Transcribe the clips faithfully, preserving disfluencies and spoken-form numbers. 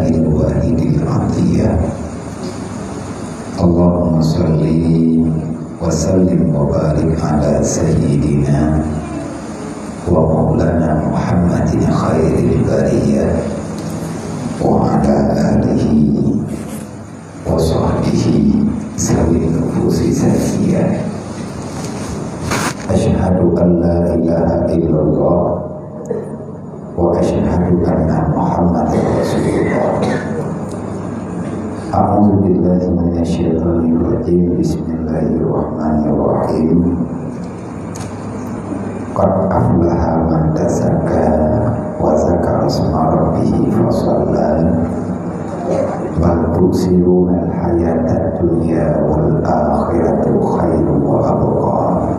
Al-Wahidil Atiyah. Allahumma salli wa sallim wa barik ala sayyidina wa maulana Muhammadin khairil bariyah wa ala alihi wa sahbihi zawin nufusi zakiyah. Asyhadu an la ilaha illallah wa asyhadu anna Muhammadar Rasulullah. A'udzu billahi minasyaitonir rajim. Bismillahirrahmanirrahim. Qad aflaha man tazakka wa dzakara isma rabbih fa shalla. Bal tu'tsirunal hayatad dunya wal akhiratu khairun wa abqa.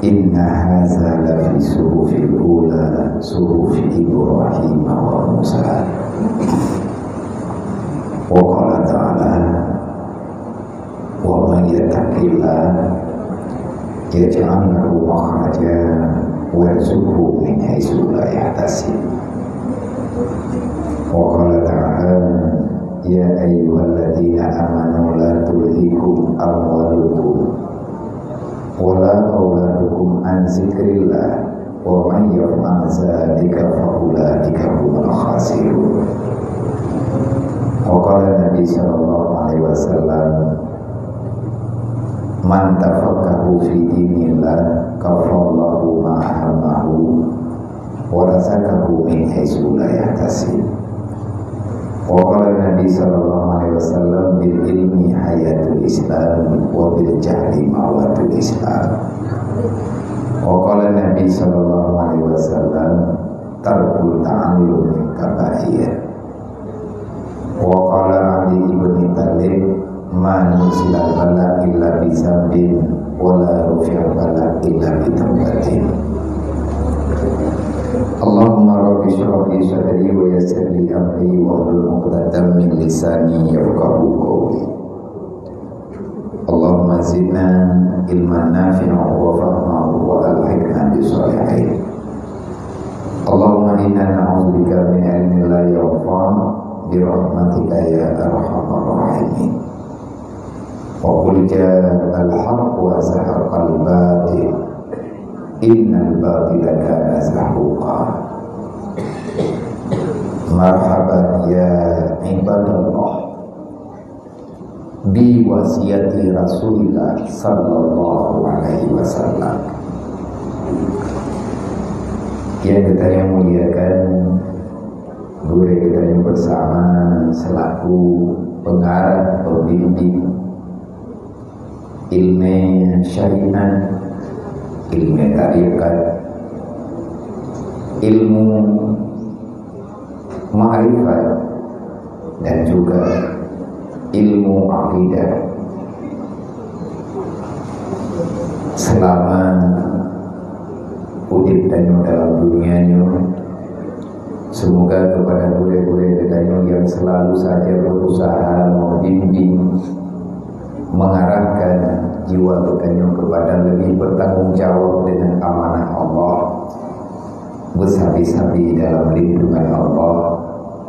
Inna hadza lafi suhufil ula, suhufi Ibrahim wa Musa. Wa qala ta'ala, wa man yattaqillah yaj'al lahu makhraja wa yarzuqhu min haitsu la yahtasib. Wa qala ta'ala, ya ayyuhalladzina amanu la tulhikum amwalukum wa la auladukum an dzikrillah, wa man yaf'al dzalika fa ulaika humul khasirun. Wa qala Nabi sallallahu alaihi wasallam, man tafaqaha fi dinillah kafallahu ma hammahu wa razaqahu min haitsu la yahtasib. Wa qala Nabi sallallahu alaihi wasallam, bil ilmi hayatul Islam wa bil jahli mawatul Islam. Wa qala Nabi sallallahu alaihi wasallam, tarkul ta'allum min kabair. Wa qala Ali ibn Thalib, ma nuzilal bala illa bi dzambin, wa la rufi'al bala illa bi taubatin. Allahumma rabbi shrah li sadri wa yassir li amri wahlul 'uqdatam min lisani yafqahu qawli. Allahumma zidna ilman nafi'an wa fahman wa alhiqna bis shalihin. Allahumma inna na'udzubika min ilmin la yanfa' bi rahmatika ya arhamar rahimin. Wa qul ja'al haqq wa zahaqal batil innal batila kana zahuqa. Marhaban ya ibadallah. Bi wasiyati Rasulillah sallallahu alaihi wasallam. Yang geutanyoe muliakan, gurée geutanyoe bersama selaku pengarah pembimbing ilmu syariat, ilmu tarekat, ilmu makrifat dan juga ilmu akidah. Selama udeb tanyoe dalam dunia nyoe, semoga kepada gurée-gurée geutanyoe yang selalu saja berusaha membimbing, mengarahkan jiwa geutanyoe kepada lebih bertanggung jawab dengan amanah Allah, bersabi-sabi dalam lindungan Allah,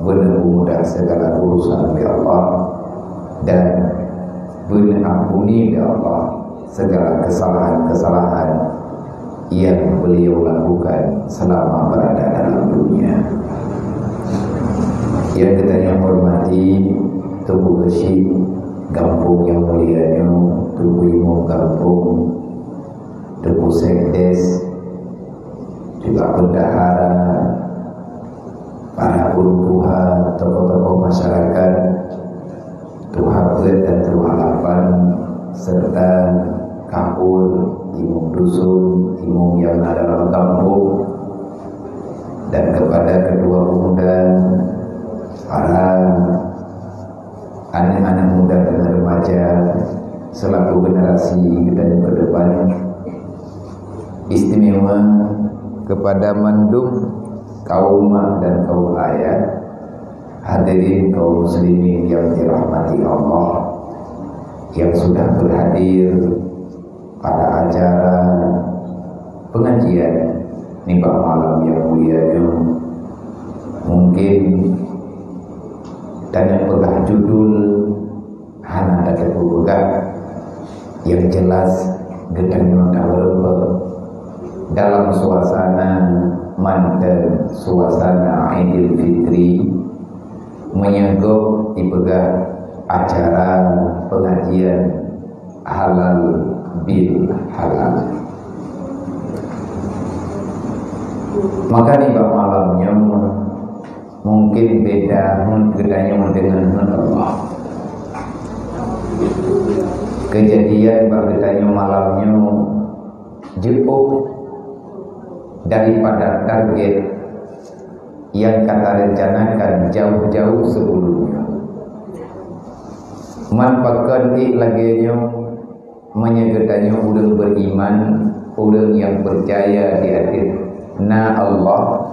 beuna mudah segala urusan oleh Allah, dan beuna ampuni oleh Allah segala kesalahan-kesalahan yang beliau lakukan selama berada dalam dunia. Yang geutanyoe hormati Teungku Keuchik gampông nyang mulia nyoe, Teungku Imum gampông, Teungku Sekdes, juga bendahara, para ureuëng tuha, tokoh-tokoh masyarakat, tuha peuet dan tuha lapan, serta kapol, imum dusun, imum nyang na dalam gampông, dan kepada kedua pemuda, para anak-anak muda dan remaja selaku generasi geutanyoe ke depan, istimewa kepada mandum kaum mak dan kaum ayah, hadirin kaum muslimin yang dirahmati Allah, yang sudah berhadir pada acara pengajian nibak malam yang mulia nyoe. Mungkin Judul hana tateupeue peugah, yang jelas geutanyoe tameureumpok dalam suasana mantong suasana Idul Fitri, meunyoe gob ipeugah acara pengajian halal bil halal. Maka nibak malam nyoe mungkin beda heuet geutanyoe deungon heuet Allah. Keujadian bak geutanyoe malam nyoe jiôh daripada target nyang ka tarencanakan jauh-jauh sibeulom nyoe. Man pakon ék lagée nyoe, meunyoe geutanyoe ureuëng beriman, ureuëng nyang peucaya di ateueh na Allah,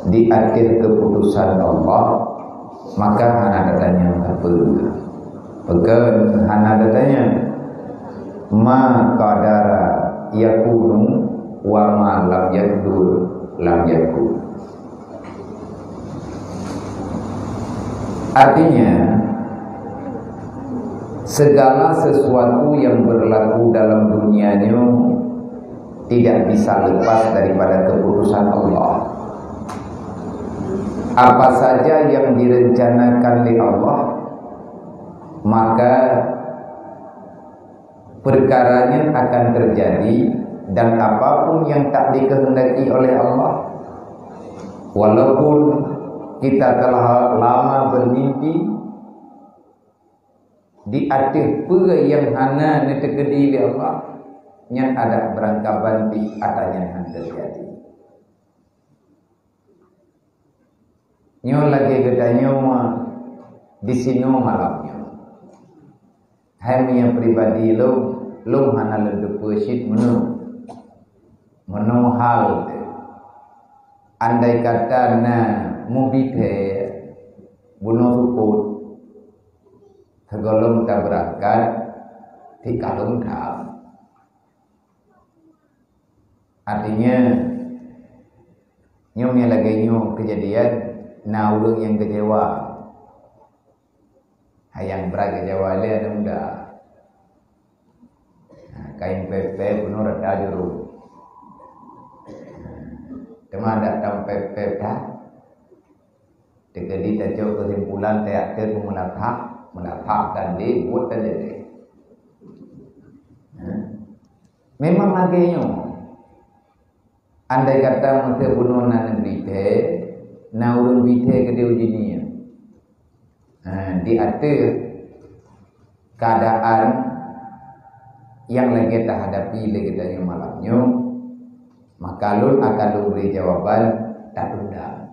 di ateueh keuputosan Allah, maka hana tatanyong sapeue. Pakon hana tatanyong? Ma qadara yakunu wa ma lam yaqdur lam yakun. Artinya, segala sesuatu yang berlaku dalam dunia nyoe tidak bisa lepas daripada keputusan Allah. Apa saja yang direncanakan oleh Allah, maka perkara nyan akan terjadi, dan apapun yang tak dikehendaki oleh Allah, walaupun kita telah lama bermimpi di ateueh peue nyang hana neuteukeudi lé Allah, nyan adak beurangkaban pih ata nyan hana teujadi. Nyoe lagée geutanyoe disinoe malam nyoe. Hai meunyoe pribadi lôn, lôn hana lôn teupeue cit meunoe. Meunoe hal teuh. Andai kata na mubithe bunoe seupôt, sigohlom tabeurangkat, tikalon tham. Artinya, nyoe nyang lagée nyoe keujadian, na ureuëng nyang keucewa. Hai nyang brat keucewa lé aneuk muda. Nah, kain pép-pép bunoe rata jurông. Teuma dak tam pép-pép that. Teukeudi tacok keusimpulan teater meulakah, meulakah dan dibuat dan jadi. Ha? Memang lagée nyoe. Andai kata meuseu bunoe na neubithe, na ureuëng bithe keudeh uji nie. Ha, di ateueh keadaan nyang lagée tahadapi lé geutanyoe malam nyoe, maka lôn akan lôn bri jawaban tatunda.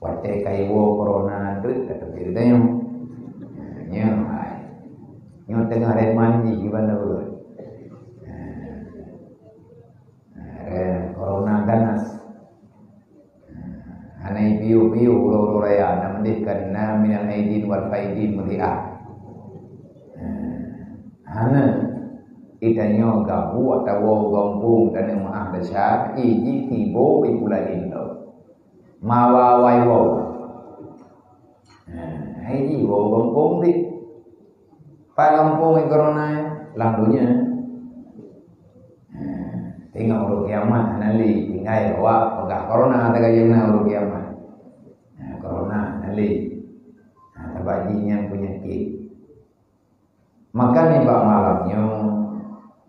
Watée ka iwoe corona treuk ka teubiet tanyoe. Nyoe hai. Nyoe teungoh reman jih kiban na buet. Corona ganas. Hana ipiôh-piôh uroe-uroe raya, na meudeh kan na minal aidin wal faidin meuliah. Hana. Itanyoe gabuek atawa gampông tanyoe meuah desya, iji tibo ipula indong. Mawa wai woe. Hai ji woe gampông deh. Pat gampông corona lam dunia. Teungoh uroe kiamat hana lé, tinggai awak peugah corona tagajeng na uroe kiamat. Corona hana lé. Sabab jih nyan peunyakét. Maka nibak malam nyoe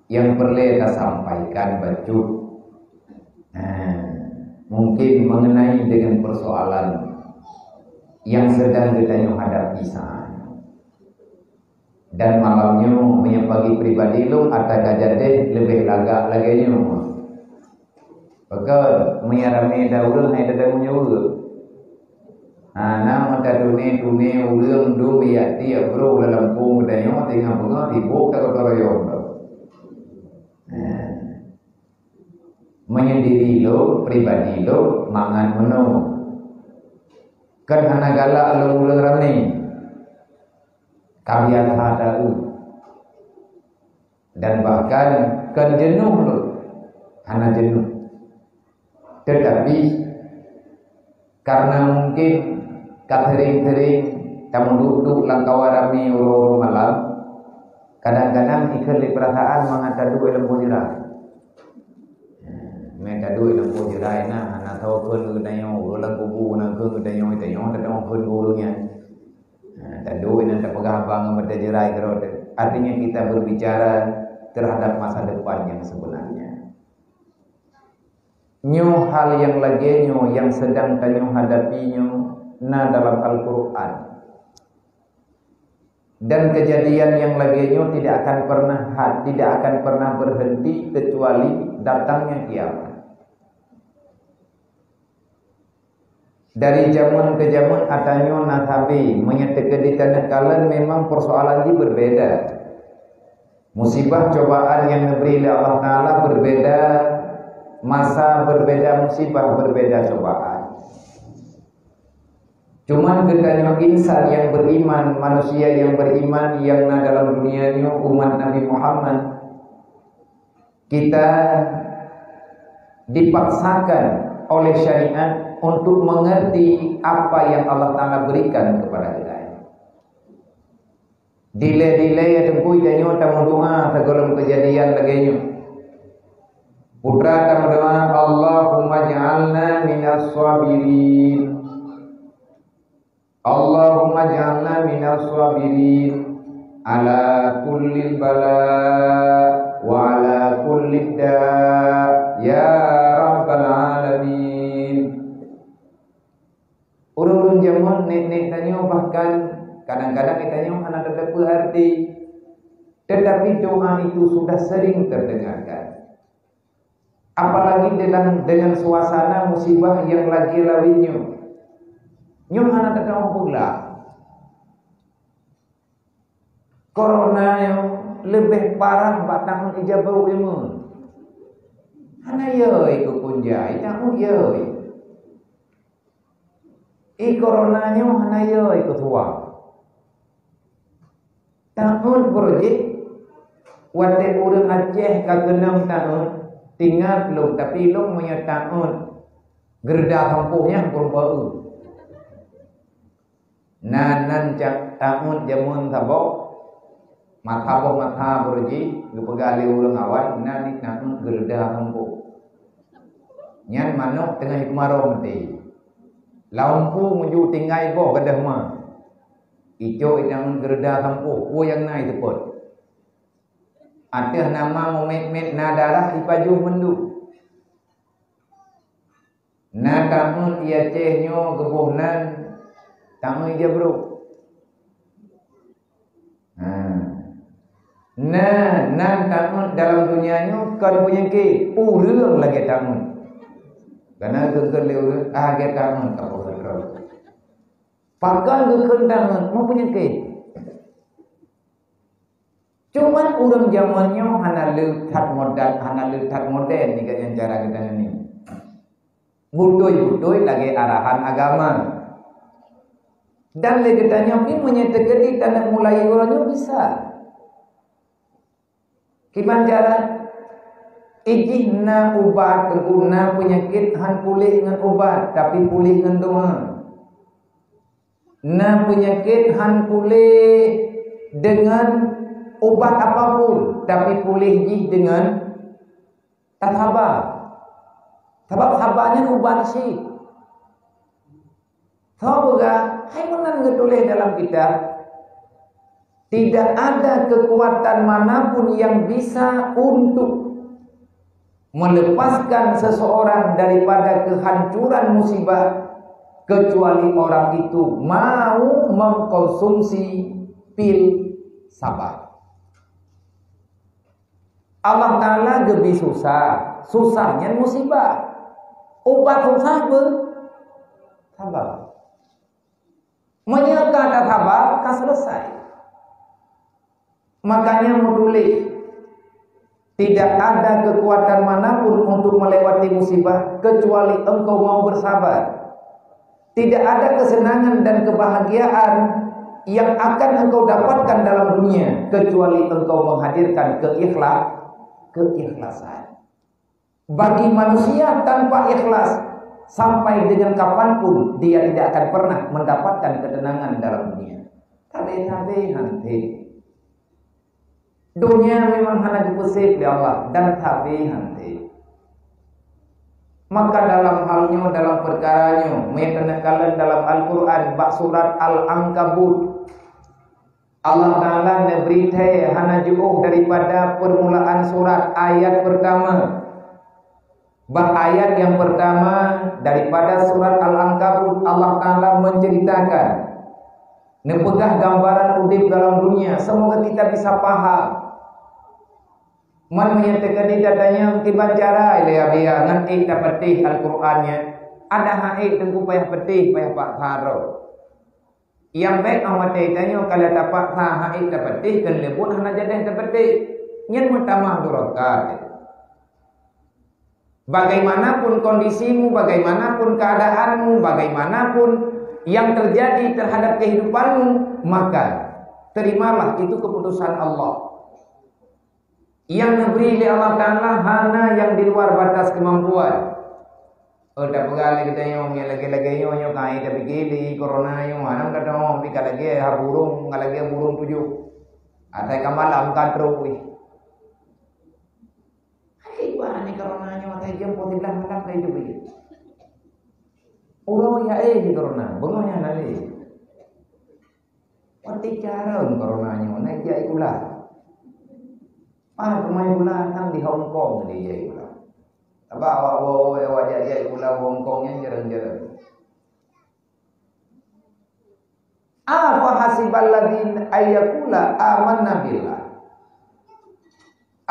nyang peureulée tasampaikan bacut, eh, mungkin mengenai dengan persoalan yang sedang geutanyoe hadapi saat nyoe. Dan malam nyoe meunyoe bagi pribadi lôn ata ka jadeh leubeh lagak lagée nyoe. Pakon, meunyoe ramé dua ureuëng hai tadeungoe nyoe. Hana meutatune-tune ureuëng dum yak tiep bro lam lampôh geutanyoe teungoh beungoh sibôk tagoto royong. Nah, meunyoe diri lôn, pribadi lôn mangat meunoe. Kan hana galak lôn ureuëng ramé. Ka biasa taeu. Dan bahkan kon jeunôh lôn, hana jeunôh. Teutapi, Karena mungkin ka sering-sering tameuduek-duek lam kawan ramé uroe-uroe malam, kadang-kadang ikheun lé peurasaan mangat taduek lam boh jeurai. Mé taduek lam boh jeurai na, hana soe kheun keu geutanyoe, uroe lam kubu na kheun keu geutanyoe, tanyoe tatamong kheun keu ureueng nyan. Nah, taduek na tapeugah haba ngon mata jeurai keudroe. Artinya kita berbicara terhadap masa depan yang sebenarnya. Nyoe hal nyang lagée nyoe nyang sedang tanyoe hadapi nyoe na dalam Al-Qur'an. Dan kejadian nyang lagée nyoe tidak akan pernah had-, tidak akan pernah berhenti kecuali datangnya kiamat. Dari jameun ke jameun ata nyoe na sabe, meunyoe teukeudi taneuk kalon memang persoalan jih berbeda. Musibah cobaan nyang neubri lé Allah Taala berbeda, masa berbeda, musibah berbeda cobaan. Cuman geutanyoe insan nyang beriman, manusia nyang beriman nyang na dalam dunia nyoe, umat Nabi Muhammad, kita dipaksakan oleh syariat untuk mengerti apa yang Allah Taala berikan kepada kita. Dilée-dilée ya teungku, tanyoe tameudoa sigohlom kejadian lagée nyoe. Putra tameudoa, "Allahumma ja'alna minas sabirin." Allahumma ja'alna minas sabirin ala kulli bala wa ala kulli da, ya rabbal alamin. Ureueng-ureueng jameun, nék-nék tanyoe, bahkan kadang-kadang tanyoe hana tateupeue arti, tetapi doa itu sudah sering terdengarkan. Apalagi dengan, dengan suasana musibah nyang lagée lawét nyoe. Nyoe hana teutamong peugah. Corona nyoe leubeh parah bak taun ija brok nyoe. Hana yo ikeu kunjai, taun yo. I corona nyoe hana yo ikeu tuha. Taun beureuji, watée ureuëng Aceh ka keunong taun, tingat lom, tapi lom meunyoe taun geureuda sampôh nyan kureueng beu. Na nan cak taun jameun saboh, mata boh mata beureuji, geupeugah lé ureuëng awai, na di taun geureuda sampôh. Nyan manok teungoh jikeumarô meuté. Lam pu meunju tinggai boh gadôh ma. Icok inan geureuda sampôh, peue nyang na iteupot. Ateueh nama mumet-met na darah ipajoh mandum. Na taun i Aceh nyoe geuboh nan taun ija brok. Nah, na nan taun dalam dunia nyoe kon peunyakét, ureuëng lagée taun. Kana geukheun lé ureuëng, ah, lagée taun ka peugah droe. Pakon geukheun taun, meu peunyakét. Cuman ureuëng jameun nyoe hana le that modern, hana le that modern nibak nyan cara geutanyoe nyoe. Beutôi-beutôi lagée arahan agama. Dan lé geutanyoe pih meunyoe teukeudi taneuk mulai uroe nyoe bisa. Kiban jalan, ijih na ubat, teungku, na peunyakét han puléh ngon ubat, tapi puléh ngon doá. Na peunyakét han puléh deungon ubat apapun, tapi puléh jih deungon tasaba. Sabab saba nyan ubat syik. Soe peugah, hai meunan geutuléh dalam kitab, tidak ada kekuatan manapun yang bisa untuk melepaskan seseorang daripada kehancuran musibah, kecuali orang itu mau mengkonsumsi pil sabar. Allah Taala geubri susah, susah nyan musibah. Ubat susah beu sabar. Meunyoe ka tasaba, ka selesai. Makanya meutuléh, tidak ada kekuatan manapun untuk melewati musibah kecuali engkau mau bersabar. Tidak ada kesenangan dan kebahagiaan yang akan engkau dapatkan dalam dunia kecuali engkau menghadirkan keikhlas, keikhlasan. Bagi manusia tanpa ikhlas, Sampai dengan kapanpun, dia tidak akan pernah mendapatkan ketenangan dalam dunia. Tapi, tapi nanti. Dunia memang hana geupeusép lé Allah dan sabe hanté. Maka dalam hal nyoe, dalam peukara nyoe, meuitaneukalon dalam Al-Quran bak surat Al-Ankabut, Allah Ta'ala neubri thèe hana jiôh daripada peurmulaan surat ayat peurtama. Bak ayat nyang peurtama daripada surat Al-Ankabut, Allah Ta'ala menceritakan, neupeugah gambaran udép dalam dunia. Semoga kita bisa paham. Man meunyoe teukeudi tatanyong kiban cara ilée Abia ngon ék tapatéh Al-Quran nyan, ada hak ék teungku payah patéh, payah paksa droe. Nyang bék 'oh watée tanyoe ka lheueh tapaksa hak ék tapatéh, keu leubuet hana jadeh tapatéh. Nyan meutamah duraka. Bagaimanapun kondisimu, bagaimanapun keadaanmu, bagaimanapun yang terjadi terhadap kehidupanmu, maka terimalah itu keputusan Allah. Yang neubri lé Allah Ta'ala hana yang di luar batas kemampuan. Oh, tapeugah lé geutanyoe, nyang lagée-lagée nyoe, nyoe ka hai tapike lé corona nyoe, hana meutatong, pih ka lagée ha burông, ka lagée burông tujoh. Asai ka malam ka trok wéh. Hai, bah, ni corona nyoe, asai jeuem poh siblaih malam ka idup lagi. Uroe ya, eh, di corona, beungoh nyan na lé. Watée carông corona nyoe, na ijak sikula. Ah, teuma sikula sang di Hong Kong di ijak sikula. Sabab awak woe, awak jak-jak sikula Hong Kong nyan jareueng-jareueng. Afa hasibal ladzina ayyakula amanna billah.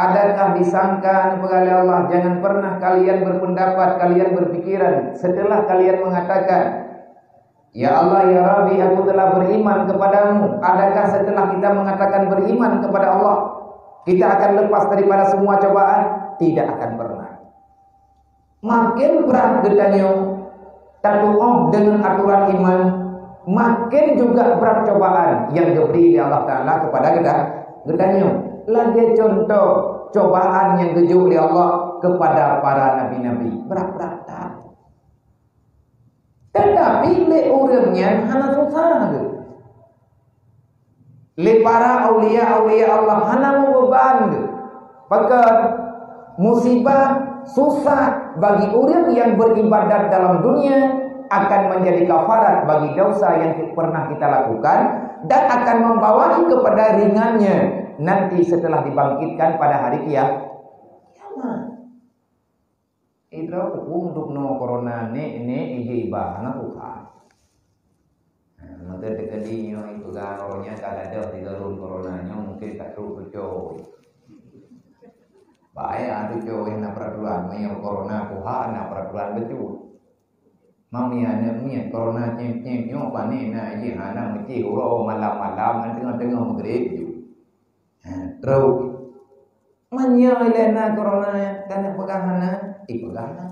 Adakah disangka neupeugah lé Allah, jangan pernah kalian berpendapat, kalian berpikiran setelah kalian mengatakan, "Ya Allah, ya Rabbi, aku telah beriman kepadamu." Adakah setelah kita mengatakan beriman kepada Allah, kita akan lepas daripada semua cobaan? Tidak akan pernah. Makin brat geutanyoe tatu'oh deungon aturan iman, makin juga brat cobaan nyang geubri lé Allah Ta'ala keupada geuta-, geutanyoe. Lagée cuntoh cobaan nyang geujok lé Allah keupada para nabi-nabi. Brat-brat that. Teutapi lé ureuëng nyan hana susah geuh. Lé para aulia-aulia Allah hana meubeban geuh. Pakon? Musibah, susah bagi ureuëng yang beribadat dalam dunia akan menjadi kafarat bagi dosa yang pernah kita lakukan dan akan membawahi kepada ringannya nanti setelah dibangkitkan pada hari kia-, kiamat. Idroe kupeue dubnoe corona, nek, nek, ijih iba, hana kuka. Nah, maka teukeudi nyoe ipeugah uroe nyan ka gadôh sigohlom corona nyoe mungken ka trok tucoe. Baik, ah, tucoe na peraturan, meunyoe corona kuha na peraturan beutôi. Mam ya aneuk miet corona cem-cem nyoe pane na ijih hana meucih uroe malam-malam ngon teungoh-teungoh Maghrib ju. Ha, trok. Meunyoe ilée na corona, taneuk peugah hana, ipeugah na.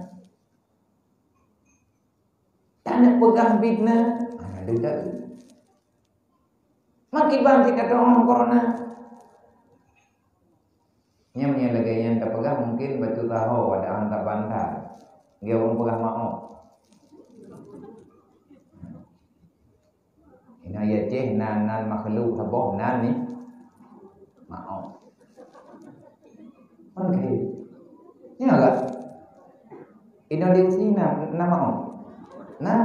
Taneuk peugah biet na, hana deuda. Makiban cit ka teu'oh corona. Nyan meunyoe lagée nyan tapeugah mungken bacut taho, padahai hana banta. Geupeugah maoh. Inoe i Aceh nan, nan makhluk saboh nan ni maoh. Oke. Nyoe lah. Inoe di sini nan, nan maoh. Nah.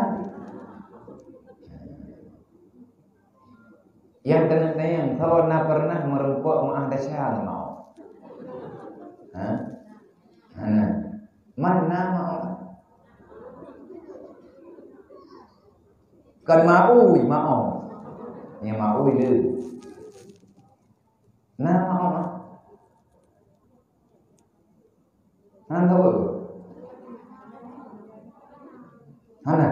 Nyang keuneuk tanyong, soe na pernah meurumpok meu'ah desya ngon maoh? Ha? Hana. Man na maoh? Kon maui maoh. Nyang maui le. Na maoh? Hana tahu. Hana.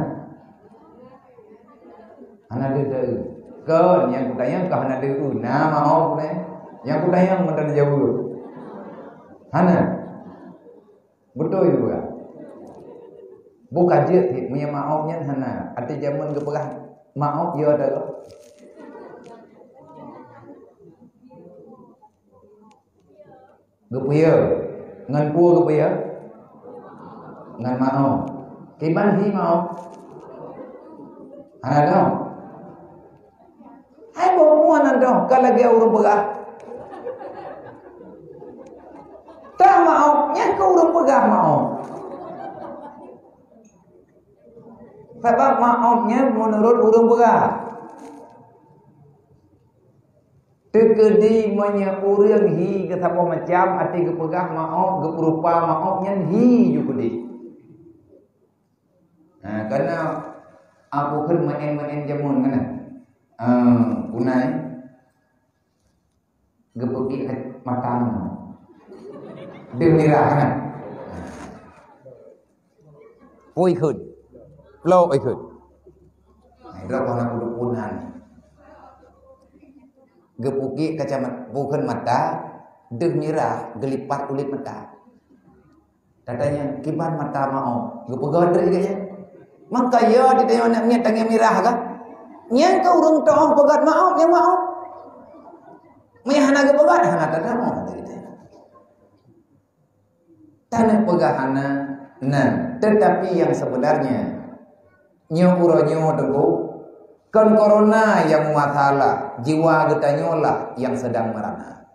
Hana deuh. Kon nyang kutanyong ka hana deuh. Na maoh neh. Nyang kutanyong mantong jaweueb. Hana. Beutôi juga. Buka jeuet cit, meunyoe maoh nyan hana. Até jameun geupeugah maoh, yo dah. Geupeue? Ngon peue geupeue? Ngon maoh. Kiban hi maoh? Hana dong. Hai boh mua nan dong ka lagèe ureueng peugah. Tah maoh, nyan keuh ureueng peugah maoh. Sabab maoh nyan meunurot ureueng peugah. Teukeudi meunyoe ureueng hi geusaboh macam, até geupeugah maoh, geupeurupa maoh nyan hi ju keudeh. Ha, kana aku kheun meu'en-meu'en jameun kana. Ha, punai. Geupeuki mata. Deuh mirah kana. Pui kheun. Plok ikheun. Nah, idrop hana kudukunan. Geupeuki kacamata, bukon mata, deuh mirah, geulipat kulét mata. Tatanyong, "Kiban mata maoh?" Geupeugah treuk geuh nyan. Maka ya ditanyong aneuk miet tangieng mirah kah? Nyan keuh ureueng tu'oh peugah maoh, nyang maoh. Meunyo hana geupeugah, hana tatanyong. Taneuk peugah hana, nah, tetapi yang sebenarnya, nyoe uroe nyoe teungku, kon corona nyang masalah, jiwa geutanyoe lah nyang sedang merana.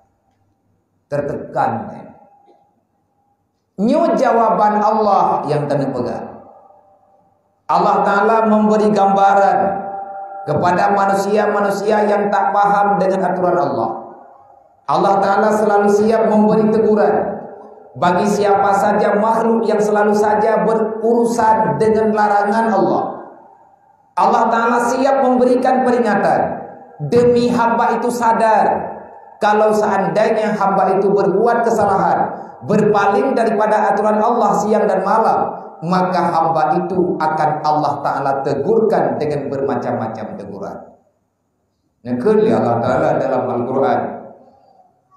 Tertekan. Nyoe jawaban Allah nyang taneuk peugah. Allah Ta'ala memberi gambaran kepada manusia-manusia yang tak paham dengan aturan Allah. Allah Ta'ala selalu siap memberi teguran bagi siapa saja makhluk yang selalu saja berurusan dengan larangan Allah. Allah Ta'ala siap memberikan peringatan demi hamba itu sadar kalau seandainya hamba itu berbuat kesalahan, berpaling daripada aturan Allah siang dan malam, maka hamba itu akan Allah Ta'ala tegurkan dengan bermacam-macam teguran. Neukheun lé Allah Ta'ala dalam Al-Quran,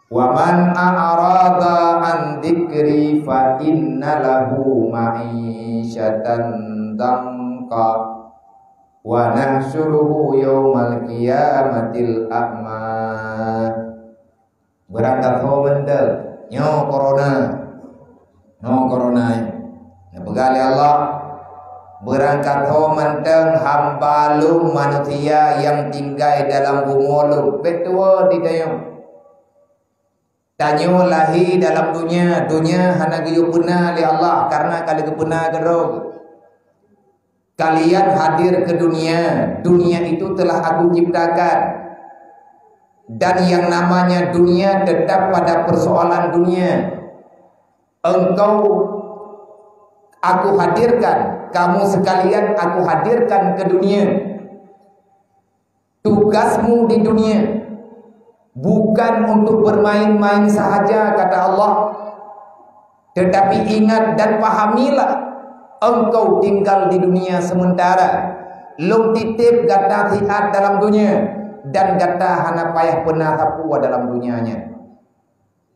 "Wa man a'rada an dzikri fa inna lahu ma'isyatan dhanka, wa nahsyuruhu yaumal qiyamatil a'ma." Beurangkasoe mantong nyoe corona. Nyoe corona nyoe. Neupeugah lé Allah, beurangkasoe mantong hamba Lôn manusia nyang tinggai dalam bumoe Lôn. Bék tuwoe di tanyoe. Tanyoe lahé dalam dunia, dunia hana geuyue peuna lé Allah karena ka lheueh geupeuna keudroe. Kalian hadir ke dunia, dunia itu telah Aku ciptakan. Dan yang namanya dunia tetap pada persoalan dunia. Engkau Aku hadirkan, kamu sekalian Aku hadirkan ke dunia. Tugasmu di dunia bukan untuk bermain-main sahaja, kata Allah. Tetapi ingat dan pahamilah, engkau tinggal di dunia sementara. Lôn titip gata sihat dalam dunia, dan gata hana payah peuna sapeue dalam dunia nyan.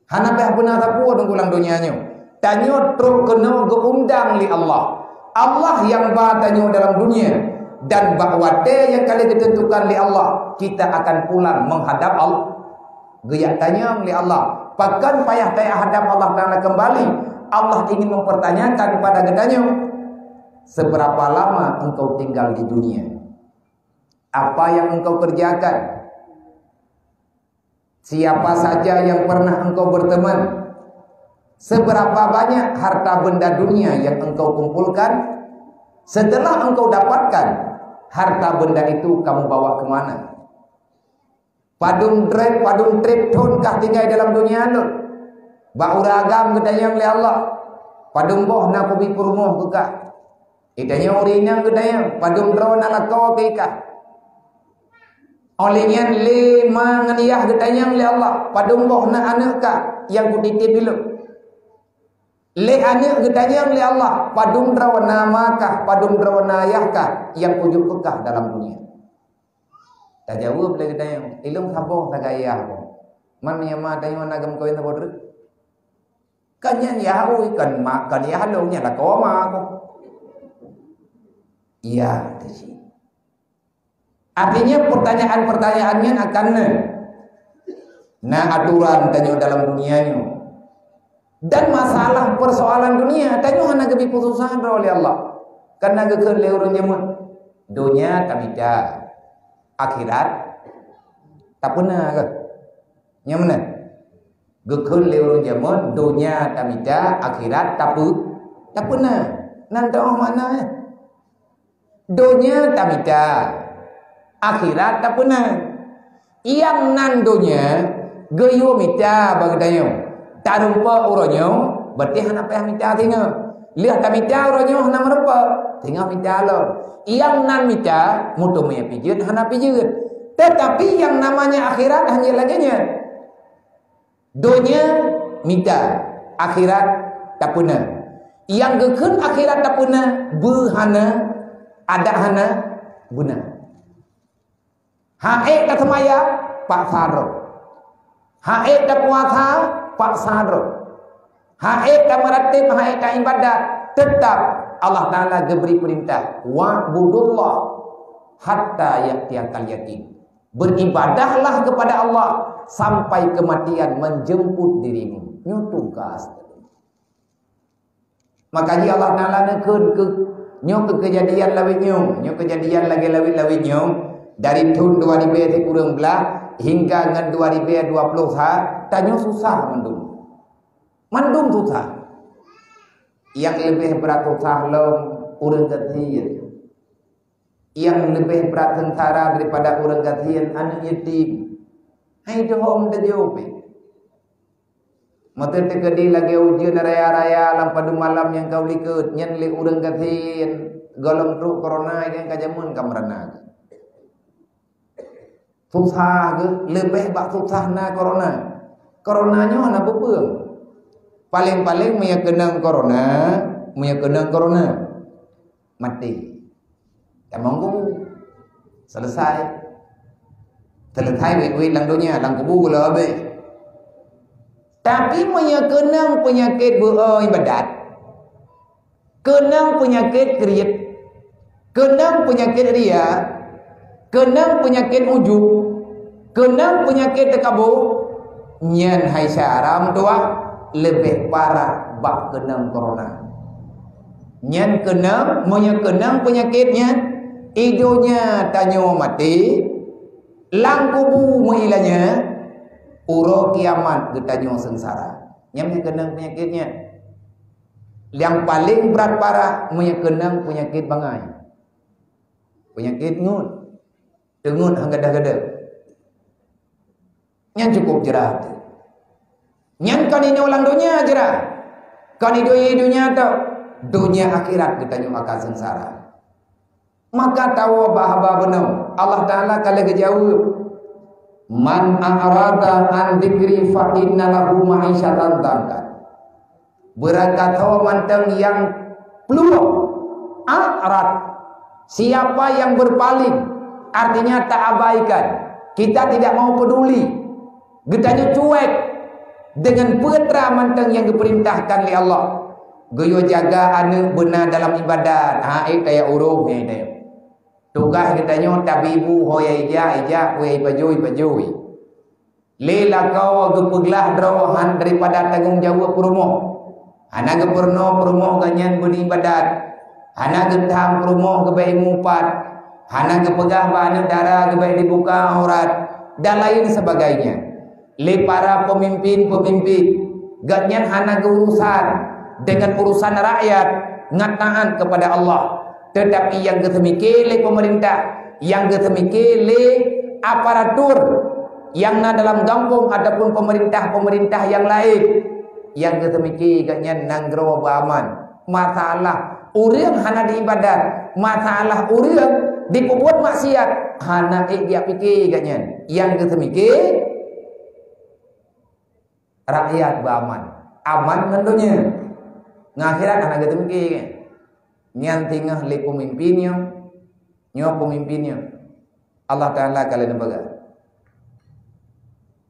Hana payah peuna sapeue teungku lam donya nyoe. Tanyoe trok keunoe geuundang lé Allah. Allah nyang ba tanyoe dalam dunia, dan bak watée nyang ka lheueh geuteuntukan lé Allah, kita akan pulang menghadap Allah. Geujak tanyong lé Allah, pakon payah tayah hadap Allah Taala kembali? Allah ingin mempertanyakan kepada geutanyoe, seberapa lama engkau tinggal di dunia? Apa yang engkau kerjakan? Siapa saja yang pernah engkau berteman? Seberapa banyak harta benda dunia yang engkau kumpulkan? Setelah engkau dapatkan harta benda itu, kamu bawa ke mana? Padum treb, padum treb thon kah tinggai dalam dunia nyoe? Bak ureueng agam geutanyong lé Allah, padum boh na kubi peurumoh keu kah? Geutanyong ureueng inong geutanyong, padum droe na lakoe keu kah? Óh lheueh nyan lé ma ngon yah geutanyong lé Allah, padum boh na aneuk kah nyang kutitip ilôn? Lé aneuk geutanyong lé Allah, padum droe na ma kah, padum droe na yah kah nyang kujok keu kah dalam dunia? Tajaweueb lé geutanyong, ilôn saboh sagai yah kah. Man nyang ma tanyoe na geumeukawen saboh treuk? Kan nyan yah ui, kan ma, kan yah lôn, nyan lakoe ma kah. Iya, teuh cit. Artinya pertanyaan-pertanyaan nyan akan na, na aturan tanyoe dalam dunia nyoe. Dan masalah persoalan dunia, tanyoe hana geubri peususah droe lé Allah. Karena geukheun lé ureuëng jameun, donya tamita, akhirat tapeuna keuh. Nyang meunan. Geukheun lé ureuëng jameun, donya tamita, akhirat tape-, tapeuna. Nan teuh makna, eh. Donya tamita, akhirat tapeuna. Nyang nan donya geuyue mita bak geutanyoe. Tarumpok uroe nyoe, berarti hana payah mita singoh. Lheueh tamita uroe nyoe hana meurumpok, singoh mita lom. Nyang nan mita, meuteumé pijeut hana pijeut. Tetapi yang namanya akhirat hanya lagée nyan. Donya mita, akhirat tapeuna. Nyang geukheun akhirat tapeuna, beu hana, adak hana, beuna. Hak ék taseumayang, paksa droe. Hak ék tapuasa, paksa droe. Hak ék tameuratéb, hak ék taibadat, teutap Allah Taala geubri peurintah, "Wa'budullah hatta ya'tiyakal yakin." Beribadahlah kepada Allah sampai kematian menjemput dirimu. Nyoe tugas. Maka jih Allah Taala neukheun keu nyoe keu keujadian lawét nyoe, nyoe keujadian lagée lawét-lawét nyoe dari thon dua ribée sikureueng blaih hingga ngon dua ribée dua ploh sa, tanyoe susah mandum. Mandum susah. Nyang leubeh brat susah lom ureuëng gasien. Nyang leubeh brat seungsara daripada ureuëng gasien aneuëk yatim. Hai dohom teujoe pih. Meuteuteukeudi lagée ujeuen raya-raya lam padum malam nyang ka u likot, nyan lé ureuëng gasien gohlom trok korona nyang ka jameun ka meurana. Susah geuh, leubeh bak susah na korona. Korona nyoe hana peue-peue. Paleng-paleng meunyoe keunong korona, meunyoe keunong korona, maté. Tamong kubu. Selesai. Selesai wét-wét lam donya, lam kubu gula habéh. Tapi meunyoe keunong peunyakét beu-o ibadat, keunong peunyakét kriet, keunong peunyakét ria, keunong peunyakét ujub, keunong peunyakét takabô, nyan hai syara meutuwah leubeh parah bak keunong korona. Nyan keunong, meunyoe keunong peunyakét nyan, i donya tanyoe maté, lam kubu meuilanya, uroe kiamat geutanyoe seungsara. Nyan meunyoe keunong peunyakét nyan. Nyang paleng brat parah meunyoe keunong peunyakét bangai. Peunyakét ngut. Teungut han gadôh-gadôh. Nyan cukup jrah teuh. Nyan kon inoe lam donya jrah. Kon i donya, i donya tok. Donya akhirat geutanyoe akan seungsara. Maka tawoe bak haba bunoe. Allah Taala ka lheueh geujaweueb, "Man a'rada an dzikri fa inna lahu ma'isyatan dhanka." Beurakasoe mantong nyang plueng, a'rad, siapa yang berpaling, artinya taabaikan, kita tidak mau peduli, geutanyoe cuek dengan peue teuma mantong nyang geupeurintahkan lé Allah. Geuyue jaga aneuëk beuna dalam ibadat, ha, ék kaya ureuëng nyan. Tugaih geutanyoe tabibu, ho nyang ijak, ijak, ho nyang ipajoh, ipajoh. Lé lakoe geupeuglah droe han daripada tanggong jaweueb peurumoh. Hana geupeurunoe peurumoh geuh nyan beu ibadat. Hana geutham peurumoh geubek imupat. Hana geupeugah bak aneuëk dara geubek dibuka aurat, dan lain sebagainya. Lé para peumimpin-peumimpin, geuh nyan hana geuurusan dengan urusan rakyat ngat taát kepada Allah. Tetapi nyang geuseumike lé peumeurintah, nyang geuseumike lé aparatur nyang na dalam gampông ataupun peumeurintah-peumeurintah nyang laén, nyang geuseumike geuh nyan nanggroe beuaman. Masalah ureuëng hana diibadat, masalah ureuëng dipeubuet maksiat, hana ék jipike geuh nyan. Nyang geuseumike rakyat beuaman, aman ngon donya. Ngon akhirat hana geuteumike. Nyan singoh lé peumimpin nyoe, nyoe peumimpin nyoe. Allah Taala ka lheueh neupeugah,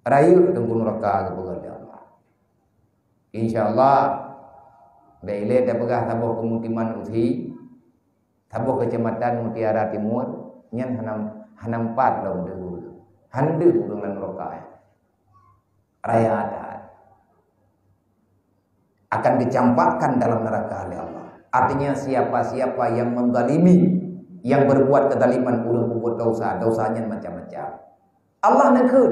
"Rayeuk teungku nuraka," geupeugah lé Allah. Insya Allah, bèk ilée tapeugah saboh pemukiman usi, saboh keucamatan Mutiara Timur, nyan hana, hana meupat lom deuh. Handeuh ureuëng lam nuraka. Raya adat akan dicampakkan dalam neraka oleh Allah. Artinya, siapa-siapa yang menzalimi, yang berbuat kezaliman, ureuëng peubuet dosa, dosa nyan macam-macam. Allah neukheun,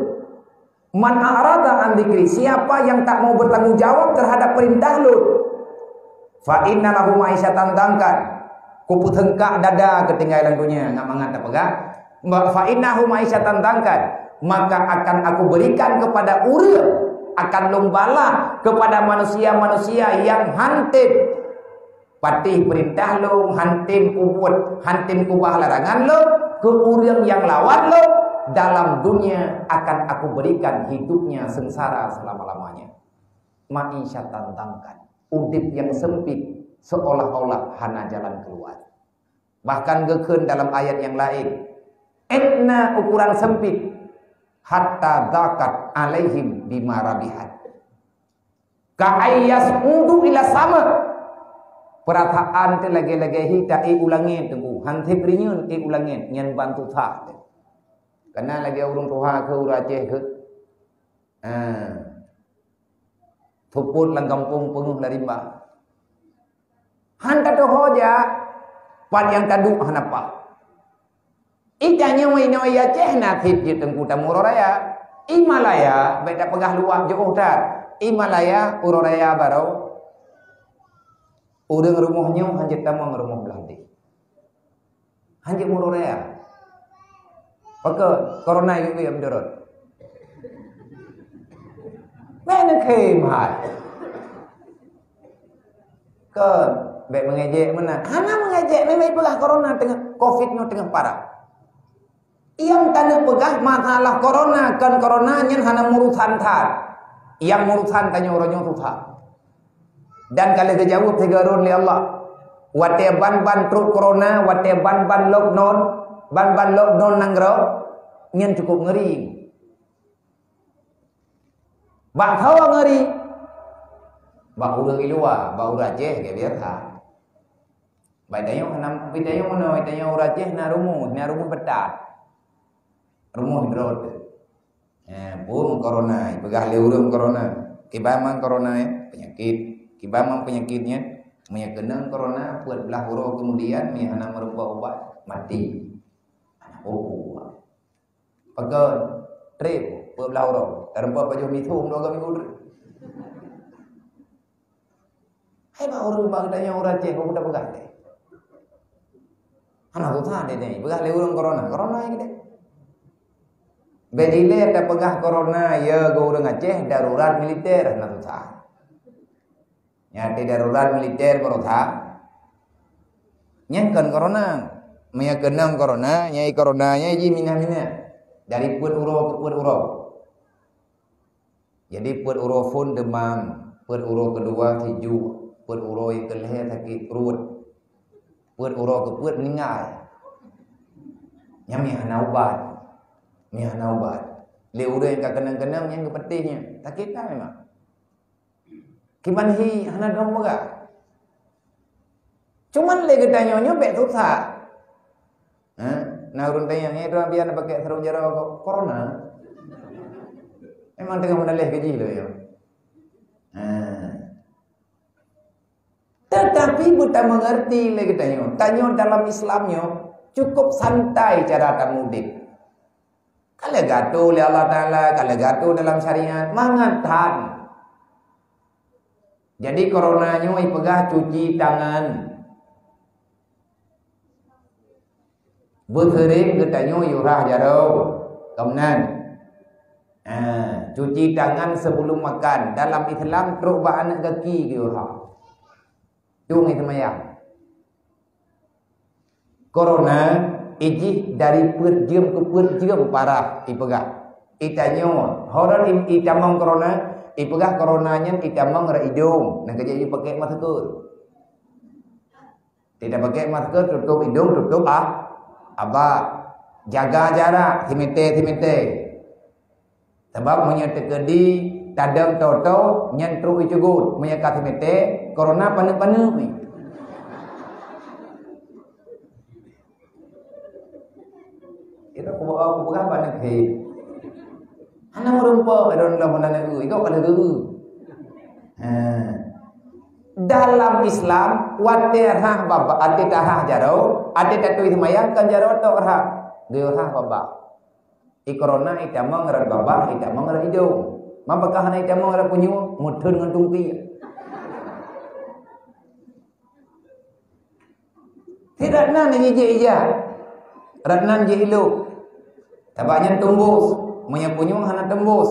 "Man a'rada an dzikri," siapa yang tak mau bertanggung jawab terhadap perintah Lôn, "fa inna lahu ma'isyatan dhankan," kupeuseungkak dada keutinggai lam dunia, ngat mangat tapeugah, "fa innahu ma'isyatan dhankan," maka akan Aku berikan kepada ureuëng, akan Lôn balah kepada manusia-manusia yang hantem patéh peurintah Lôn, hantem peubuet, hantem ubah larangan Lôn, keu ureuëng nyang lawan Lôn, dalam dunia akan Aku berikan hidupnya sengsara selama-lamanya. Ma'isyatan dhankan, udeb nyang sempit, seolah-olah hana jalan keluar. Bahkan geukheun dalam ayat nyang laén, "Edna ukuran sempit, hatta dhaqat alaihim bima rahibat." Ka aiyas udu ila sama. Peurasaan teuh lagée-lagée hi ta-ék u langét teungku, han seb rinyeun ék u langét, nyan ban susah teuh. Kana lagée ureuëng tuha keu ureuëng Aceh keu. Ha. Seupôt lam gampông peungeuh lam rimba. Han tatuho jak, pat nyang taduek hana paih. Itanyoe inoe Aceh na cit jeuet teungku tamu uroe raya. I Malaya, bék tapeugah luwah jiôh that. I Malaya uroe raya barô. Ureuëng rumoh nyoe hanjeuet tamong rumoh blah deh. Hanjeuet uroe raya. Pakon corona yue yue meudurot. Bék neukhém hai. Kon, bék meungejek meunan. Hana meungejek, memang ipeugah corona teungoh, covid nyoe teungoh parah. Nyang taneuk peugah masalah corona, kon corona nyan hana murusan that. Nyang murusan tanyoe uroe nyoe susah. Dan ka lheueh geujaweueb sigoe rot lé Allah. Watée ban-ban trok corona, watée ban-ban lockdown, ban-ban lockdown nanggroe, nyan cukup ngeri. Bak sawa ngeri. Bak ureuëng di luwa, bak ureuëng Aceh, ka biasa. Bak tanyoe hana, bak tanyoe meunoe, tanyoe ureuëng Aceh na rumoh, na rumoh beutat. Rumoh droe teuh. Eh, phon corona, peugah lé ureuëng corona. Kiban man corona, eh, penyakit. Kiban man penyakit nyan, meunyoe keunong corona, peuet blaih uroe kemudian, meunyoe hana meurumpok ubat, maté. Hana ubat. Pakon, trép, peuet blaih uroe. Tarumpok pajoh misong dua minggu trép. Hai bak ureuëng bak geutanyoe ureuëng Aceh, peue tapeugah teuh? Hana susah teuh, peugah lé ureuëng corona, corona ya kita. Bék ilée tapeugah corona ya keu ureuëng Aceh darurat militer, hana susah. Nyan teuh darurat militer baroesa. Nyan kon corona. Meunyoe keunong corona, nyan corona nyan jih minah-minah. Dari peuet uroe keu peuet uroe. Jadi peuet uroe phon deumam, peuet uroe keudua sijuek, peuet uroe nyang keulhée sakét pruet, peuet uroe keupeuet meuninggai. Nyan meuhana ubat. Meuhana ubat. Lé ureuëng ka keunong-keunong nyan geupeuteh nyan. Sakét that memang. Kiban hi hana dong peugah. Cuman lé geutanyoe nyoe bék susah. Ha? Na ureuëng tanyong, "Eh, droe bian pakai sarung jaroe ko-, corona?" Memang teungoh meunaleh gaji lé nyoe. Ha. Tetapi beutamengerti lé geutanyoe, tanyoe dalam Islam nyoe cukup santai cara tamudik. Ka lheueh geuatur lé Allah Taala, ka lheueh geuatur dalam syariat, mangat that. Jadi corona nyoe ipeugah cuci tangan. Beuseuréng geutanyoe yue rhah jaroe, ka meunan. Ah, cuci tangan sebelum makan. Dalam Islam trok bak aneuk gaki geuyue rhah. Tueng seumayang. Corona ijih dari peuet jeuem keu peuet jeuem parah ipeugah. Itanyoe, horon i-, itamong corona, ipeugah corona nyan itamong rot idong, nyang keujeuet jipakèk masker. Tidak pakèk masker, tutup idong, tutup ah, abah. Jaga jarak, simeter-simeter. Sabab meunyoe teukeudi tadong toe-toe, nyan trok iceugut. Meunyoe ka simeter, corona paneuk-paneuk. Itu kubu, kubu kan paneuk he. Hana meureumpok, adon lom hana neu, itu kada dulu. Ha. Dalam Islam, watée rhah babah, até tarhah jaroe, até tatui seumayang kon jaroe tok rhah. Geuyue rhah babah. I corona itamong rot babah, itamong rot idong. Ma pakon hana itamong rot punyueng, meutheun ngon tungki. Tidak nan jijak ija. Rot nan jih ilok. Sabab nyan teumbus. Meunyoe punyueng hana teumbus.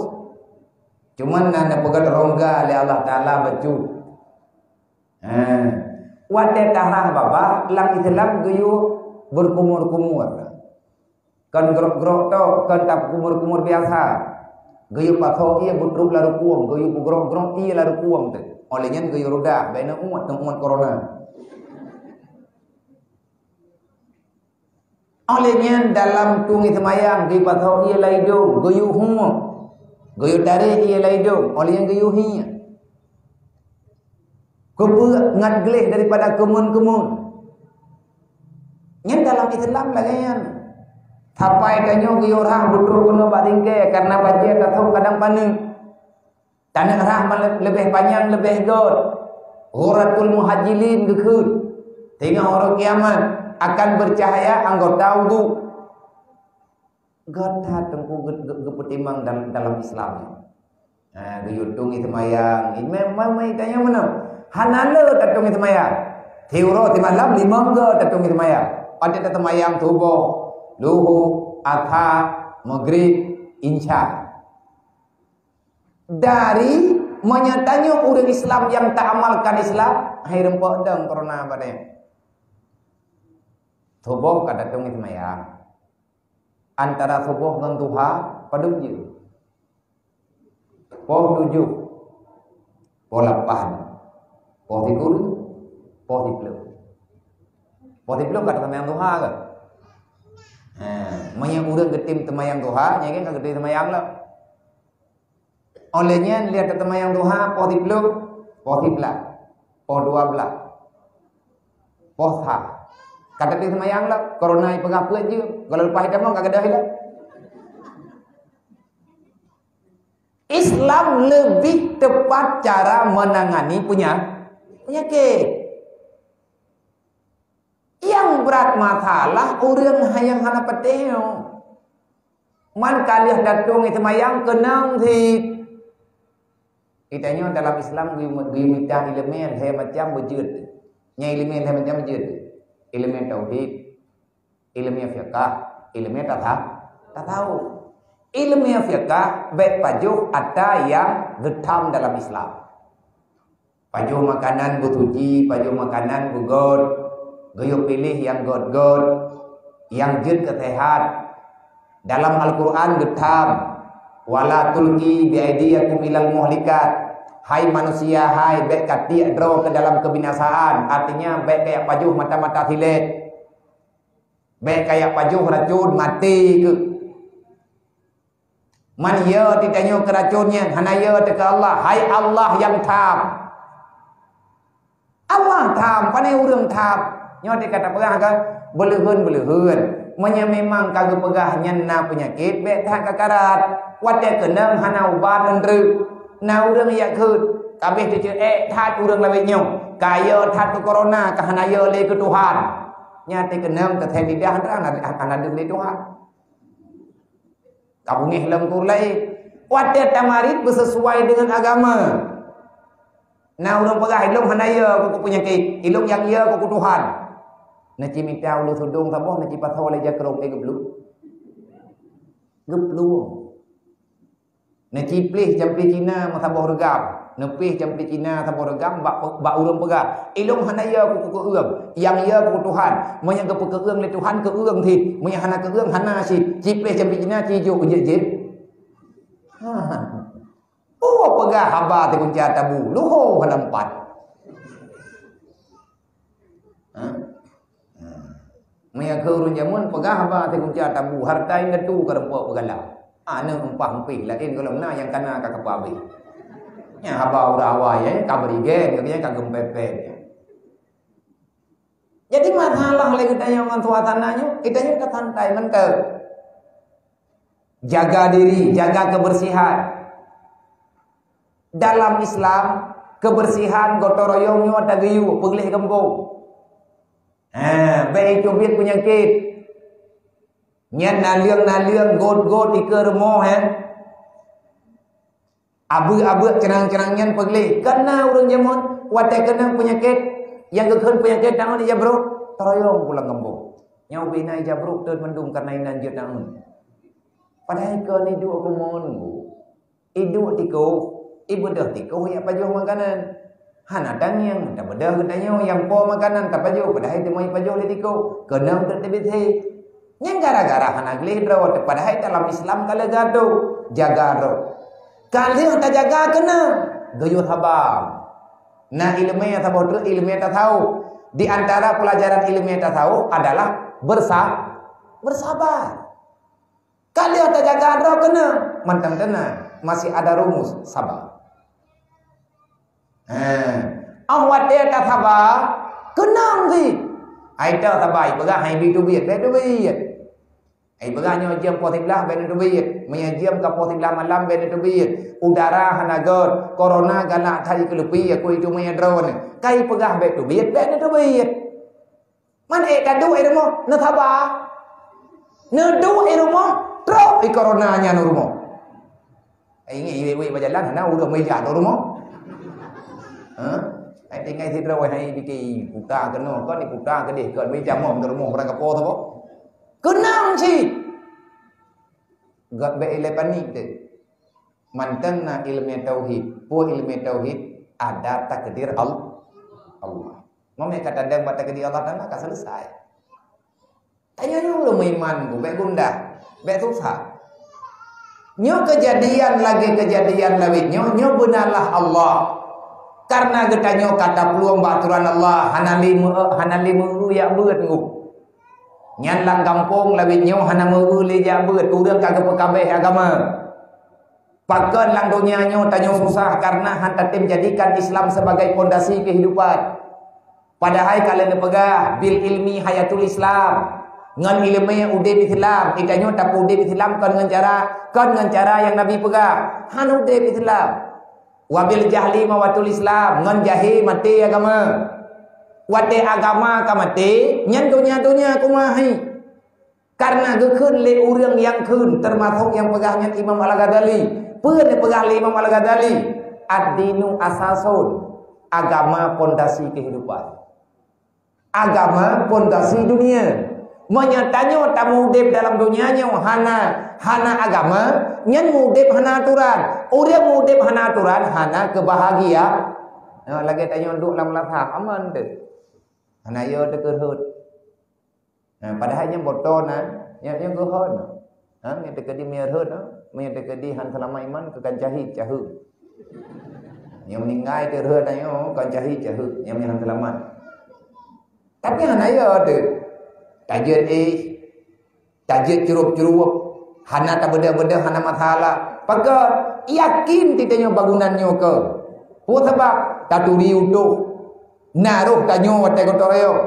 Cuman na neupeugét rongga lé Allah Taala bacut. Ha. Watée tarhah babah, lam Islam geuyue beukumur-kumur. Kon grok-grok tok, kon tapeukumur-kumur biasa. Geuyue pasoe ié beutrok lam rukueng, geuyue peugrok-grok ié lam rukueng teuh. Óh lheueh nyan geuyue rudah, bèk na uet, na uet corona. Óh lheueh nyan dalam tueng seumayang, geuyue pasoe ié lam idong, geuyue huep, geuyue tarek ié lam idong, óh lheueh nyan geuyue hiek. Keupeue ngat gleh daripada keumon-keumon. Nyan dalam Islam lagée nyan. Sapai tanyoe geuyue rhah beutrok keunoe bak tingkée, kareuna bajée tathok kadang paneuk. Taneuk rhah leubeh panyang leubeh göt. Ghuratul Muhajilin geukheun. Teungoh uroe kiamat akan beucahya anggota udhu. Göt that teungku geu-, geu-, geupeutimang dal-, dalam Islam. Ha, geuyue tueng seumayang, imam, imam, imam tanyong meunoe. Hana le tatueng seumayang. Siuroe simalam limong go tatueng seumayang. Watée taseumayang suboh, luhô, asha, maghrib, isya. Dari meunyoe tanyoe ureuëng Islam nyang taamalkan Islam, hai reumpok dong corona padé. Suboh ka tatueng seumayang. Antara suboh ngon duha, padum jeuet? Poh tujoh, poh lapan, poh sikureueng, poh siplôh. Poh siplôh ka taseumayang duha ke? Ha, meunyoe ureuëng geutem seumayang duha, nyan kan ka geutem seumayang lom. Óh lheueh nyan lheueh taseumayang duha, poh siplôh, poh siblaih, poh dua blaih, poh sa. Ka geutem seumayang lom, corona ipeugah peuet jeuet, gohlom leupah itamong ka geudoh ilée. Islam lebih tepat cara menangani penya-, penyakit. Yang berat masalah ureuëng nyang hana patéh nyoe. Man ka lheueh tatueng seumayang keunong cit. Geutanyoe dalam Islam geu-, geumita iéleumé lhée macam beujeuet. Nyang iéleumé lhée macam beujeuet. Iéleumé tauhid, iéleumé fiqah, iéleumé tasa-, tasawuf. Iéleumé fiqah bék pajoh ata nyang geutham dalam Islam. Pajoh makanan beusuci, pajoh makanan beugöt, geuyue piléh nyang göt-göt, nyang jeuet keu seuhat. Dalam Al-Qur'an geutham, "Wala tulqu biaidikum ilal muhlikat." Hai manusia hai, bék katiek droe keu dalam keubinasaan, artinya bék kajak pajoh mata-mata silét. Bék kajak pajoh racun, maté keuh. Man yo teutanyoe keu racun nyan, hana yo teuka Allah. Hai Allah nyang tham. Allah tham, pane ureuëng tham. Nyoe teuka tapeugah kan, beuleuheun-beuleuheun. Meunyoe memang ka geupeugah nyan na peunyakét, bék that kakarat. Watée keunong hana ubat ngon treuk. Na ureuëng jak kheun, kabeh teuceuek that ureuëng lawét nyoe. Ka yo that keu corona, ka hana yo lé keu Tuhan. Nyan teukeunong teuthée lidah hana, hana deuh lé Tuhan. Ka beungéh lom kur laén. Watée tamarit beusesuai deungon agama. Na ureuëng peugah, "Ilong hana yo keu peunyakét, ilong nyang yo keu Tuhan." Neuci mita ulôn sudong saboh, neuci pasoe lé jakrong, eh, geuplueng. Geuplueng. Neuci pléh campli Cina meusaboh reugam. Neupléh campli Cina saboh reugam bak, bak ureuëng peugah, "Ilong hana yo keu keueueng, nyang yo keu Tuhan. Meunyoe geupeukeueueng lé Tuhan, keueueng cit. Meunyoe hana keueueng, hana cit." Ci pléh campli Cina, ci jok jeuet-jeuet. Ha. Oh, peugah haba teukunca tabu, luho hana meupat. Ha? Ha. Meunyoe keu ureuëng jameun peugah haba teukunca tabu, hareuta inggatu ka reumpok peugala. Aneuk empah empih, laén gohlom na nyang kana ka keupah abéh. Nyan haba ureuëng awai, eh, ka beurigen, ka geumpepet. Jadi masalah lé geutanyoe ngon suasana nyoe, geutanyoe ka santai mantong. Jaga diri, jaga kebersihan. Dalam Islam, Kebersihan gotong royong nyoe tageuyue, peugleh gampông. Ha, bèk iteubiet peunyakét. Nyan naleueng-naleueng, got-got ikeue rumoh, eh. Abeuk-abeuk, ceunang-ceunang nyan peugleh. Kana ureueng jameun, watèe keunong peunyakét, nyang geukheun peunyakét tangon ija brôk, taroyong pulang gampông. Nyoe ubé na ija brôk teut mandum karena inan jeuet tangon. Padahai kon iduek keu mon, Bu. Iduek tikoh, ibeudoh tikoh jak pajoh makanan. Hana tangieng, tabeudoh geutanyoe nyang po makanan tapajoh, padahai teuma ipajoh lé tikoh. Keunong teut teubiet he. Nyan gara-gara hana gleh droe, padahai dalam Islam ka lheueh geuadoh, jaga droe. Ka lheueh tajaga keunong, geuyue saba. Na ileumèe saboh treuk ileumèe tasawuf. Di antara pelajaran ileumèe tasawuf adalah bersa-, bersabar. Ka lheueh tajaga droe keunong, mantong teunang, masih ada rumus, saba. Ha. Óh watèe tasaba, keunong cit. Hai ta saba, ipeugah hai bi teubiet, bèk teubiet. Ipeugah nyoe jeuem poh siblaih, bèk neuteubiet. Meunyoe jeuem ka poh siblaih malam, bèk neuteubiet. Udara hana göt, corona galak that ikeulupi, aku itu meunyoe droeneuh. Ka ipeugah bèk teubiet, bèk neuteubiet. Man ék taduek i rumoh, neusaba. Neuduek i rumoh, trok i corona nyan u rumoh. Ingat iwet-wet bak jalan, hana ureueng meujak u rumoh. Ha? Ai tinggai sidroe hai dikei puta keunoe, kon diputa keudeh, kon meujak mom u rumoh, ureueng gapo saboh. Keunong cit. Gak bèk ilèe panik teuh. Mantong na ileumèe tauhid. Peue ileumèe tauhid? Ada takdir Al-, Allah. Meunyoe ka tadong bak takdir Allah Taala, ka selesai. Tanyoe nyoe ureueng meuiman, bèk gundah, bèk susah. Nyoe keujadian lagèe keujadian lawét nyoe, nyoe beunalah Allah. Karena geutanyoe ka taplueng bak aturan Allah, hana lé meu-, hana lé meu-, jak beuet ngon. Nyan lam gampông lawét nyoe hana meu-, lé jak beuet, ureueng ka geupeukabeh agama. Pakon lam donya nyoe tanyoe susah karena han tatem jadikan Islam sebagai pondasi kehidupan. Padahai ka lheueh neupeugah, "Bil ilmi hayatul Islam." Ngon ileumèe udép Islam. Geutanyoe tapeuudép Islam kon ngon cara, kon ngon cara nyang Nabi peugah. Han udép Islam. "Wa bil jahli mawatul Islam." Ngon jahé maté agama. Watèe agama ka maté, nyan donya-donya kumahi. Karena geukheun lé ureueng nyang kheun, teumasok nyang peugah nyan Imam Al-Ghazali. Peue neupeugah lé Imam Al-Ghazali? "Ad-dinu asasun." Agama pondasi kehidupan. Agama pondasi dunia. Meunyoe tanyoe tameuudép dalam donya nyoe hana, hana agama, nyan meuudép hana aturan. Ureueng meuudép hana aturan, hana keubahgia. Nah, lagèe tanyoe duek lam lasa, aman teuh. Hana yo teukeurhot. Nah, padahai nyang boto na, nyang, nyang geuhon. Ha, nyang teukeudi meunyo rhot, ha, meunyo teukeudi han seulamat iman, keu kan cahit, caheueng. Nyang meuninggai teuh rhot, ayo, kan cahit, caheueng. Nyang, nyang han seulamat. Tapi hana yo teuh. Tajeuet éh, tajeuet curup-curup, hana tabeudoh-beudoh, hana masalah. Pakon? Yakin teuh tanyoe bangunan nyoe keu. Peue sabab? Taturi utoh. Na roh tanyoe watèe gotong royong.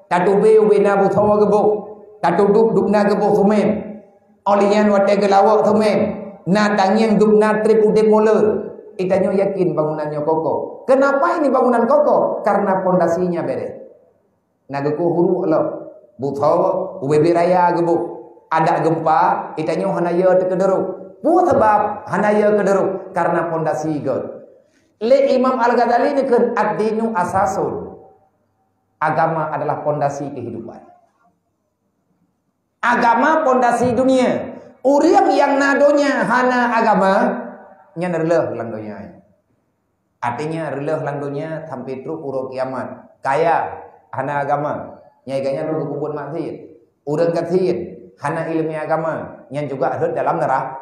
Tatubé ubé na busoe geuboh. Tatudub dubna geuboh seumén. Óh lheueh nyan watèe geulawok seumén, na tangieng dubna trép udép mulod. Geutanyoe yakin bangunan nyoe kokoh. Kenapa ini bangunan kokoh? Karena pondasinya bèrèh. Na geukoh uruek lom. Busoe ubé-bé raya geuboh. Adak geumpa, geutanyoe hana yo teukeudroe. Peue sabab hana yo keudroe? Karena pondasi göt. Lé Imam Al-Ghazali neukheun, "Ad-dinu asasun." Agama adalah pondasi kehidupan. Agama pondasi dunia. Ureueng nyang na donya hana agama, nyan reuloh lam donya. Artinya reuloh lam donya sampai trok uroe kiamat. Kaya hana agama, nyang gobnyan rhot geupeubuet maksiet. Ureueng gasien hana ileumèe agama, nyan juga rhot dalam neura-,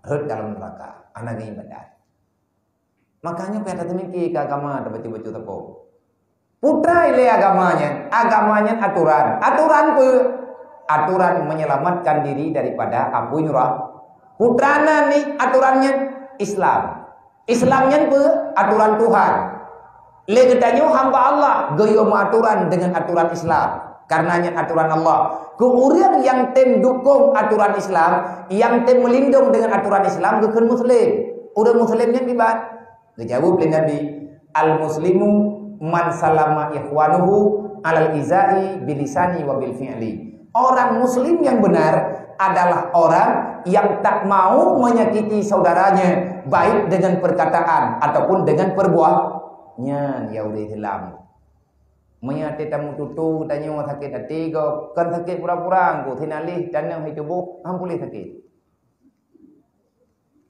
rhot dalam neuraka. Hana geuibadat. Makanya payah tateumiki keu agama, tabaca-baca sapo. Putra ilèe agama nyan, agama nyan aturan. Aturan peue? Aturan menyelamatkan diri daripada apui nuraka. Putra na ni aturan nyan? Islam. Islam nyan peue? Aturan Tuhan. Lé geutanyoe hamba Allah, geuyue meuaturan dengan aturan Islam. Karena nyan aturan Allah. Keu ureueng nyang tem dukong aturan Islam, nyang tem meulindong dengan aturan Islam, geukheun muslim. Ureueng muslim nyan kiban? Geujaweueb lé Nabi, Al-muslimu man salama ikhwanuhu alal izai bilisani wa bil fi'li. Orang muslim yang benar adalah orang yang tak mau menyakiti saudaranya, baik dengan perkataan ataupun dengan perbuatan. Nyan ya ureuëng Islam. Meunyoe até tamu tutu tanyoe sakét até gob, kon sakét pura-pura, engko sinalih taneuh di tuboh, han puléh sakét.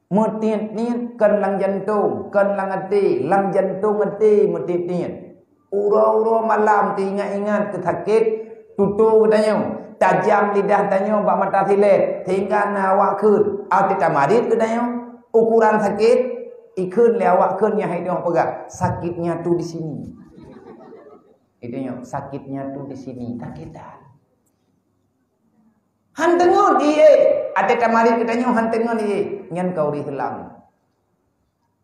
Meutiet-tiet kon lam jantong, kon lam até, lam jantong até meutiet-tiet. Uroe-uroe malam teuingat-ingat keu sakét tutu geutanyoe, tajam lidah tanyoe bak mata silét, sehingga na awak kheun. Até tamarit geutanyoe, ukuran sakét, ikheun lé awak kheun nyang hai dong peugah, "Sakitnya tu di sini." Itu nyo, "Sakitnya tu di sini." Sakét that. Han teungeut ié. Até tamarit geutanyoe han teungeut ié. Nyan ka ureuëng Islam.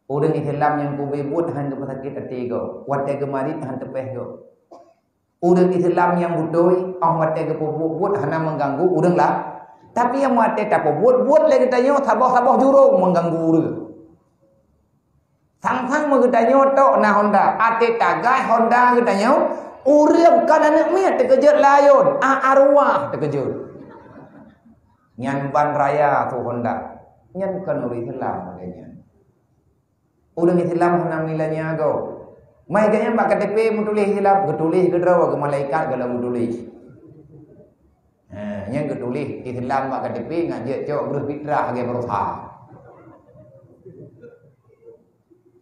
Ureuëng Islam nyang kube buet han geupeusakét até gob. Watée geumarit han teupéh gob. Ureuëng Islam nyang beutôi, óh watée geupeubuet buet hana mengganggu ureuëng laén. Tapi nyang watée tapeubuet buet lé geutanyoe saboh-saboh jurông mengganggu ureuëng. Sang-sang meugeutanyoe tok na honda, até tagaih honda geutanyoe, ureuëng kon aneuëk miet teukeujot layon, a arwah teukeujot. Nyan ban raya su honda. Nyan kon ureuëng Islam lagée nyan. Ureuëng Islam hana meulanya go. Mai geuhnyan bak K T P meutuléh Islam, geutuléh keudroe geu malaikat golom geutuléh. Ha, nyang geutuléh Islam bak K T P ngat jeuet cok breuh fitrah lagée baroesa.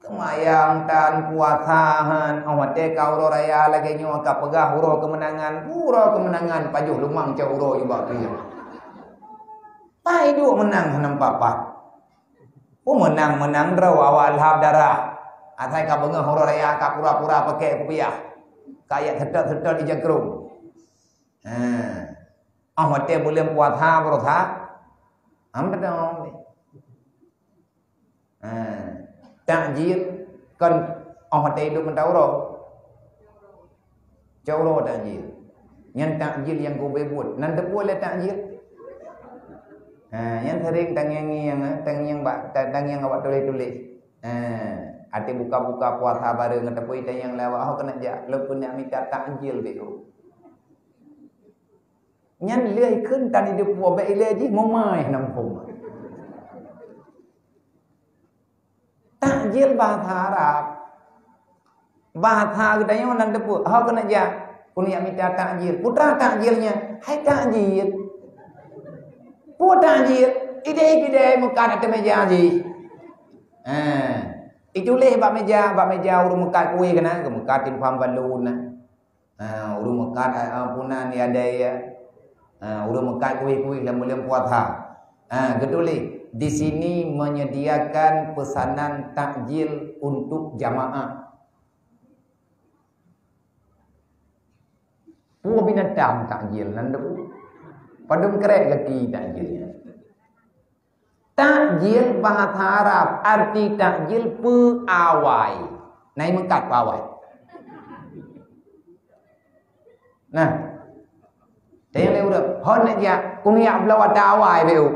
Seumayang tan puasa han, óh watée ka uroe raya lagée nyoe ka peugah uroe keumeunangan, uroe keumeunangan pajoh lumang cok uroe jubak keu nyoe. Pai duek meunang hana papat. Peumeunang-meunang droe awak lhab darah. Asai ka beungoh uroe raya ka pura-pura pakée kupiah. Ka jak seutôt-seutôt di jakrong. Ha. Óh watée buleuen puasa baroesa, am teudong. Ha. Takjil kon óh watée idop meuta uroe. Cok uroe takjil. Nyan takjil nyang kube buet. Nan teupeue lé takjil? Ha, nyan sering tangieng-ngieng, eh, tangieng bak, ta-, tangieng awak tuléh-tuléh. Ha, até buka-buka puasa bareng, teupeue tangieng lé awak, "Ho keuneuk jak, lôn keuneuk mita takjil beu." Nyan lheueh kheun tan idop puasa, bék ilée jih meumaih nam phom. Takjil bahasa Arab. Bahasa geutanyoe nan teupeue, "Ho keuneuk jak, keuneuk jak mita takjil." Putra takjil nyan, hai takjil. Peue takjil? Idéh-idéh meukat ateueh méja jih. Ha. Ituléh bak méja, bak méja ureuëng meukat kueh keunan, meukat timphan balon na. Ha, ureuëng meukat, a, a, punan ya dai ya. Ha, ureuëng meukat kueh-kueh lam buleuen puasa. Ha, geutuléh, di sini menyediakan pesanan takjil untuk jamaah. Peue binatang takjil nan debu? Padum krek gaki takjil nyan. Takjil bahasa Arab, arti takjil peuawai. Nai meukat peuawai. Nah, tanyong lé ureuëng, "Ho neuk jak, keuneuk jak bloe ata awai beu."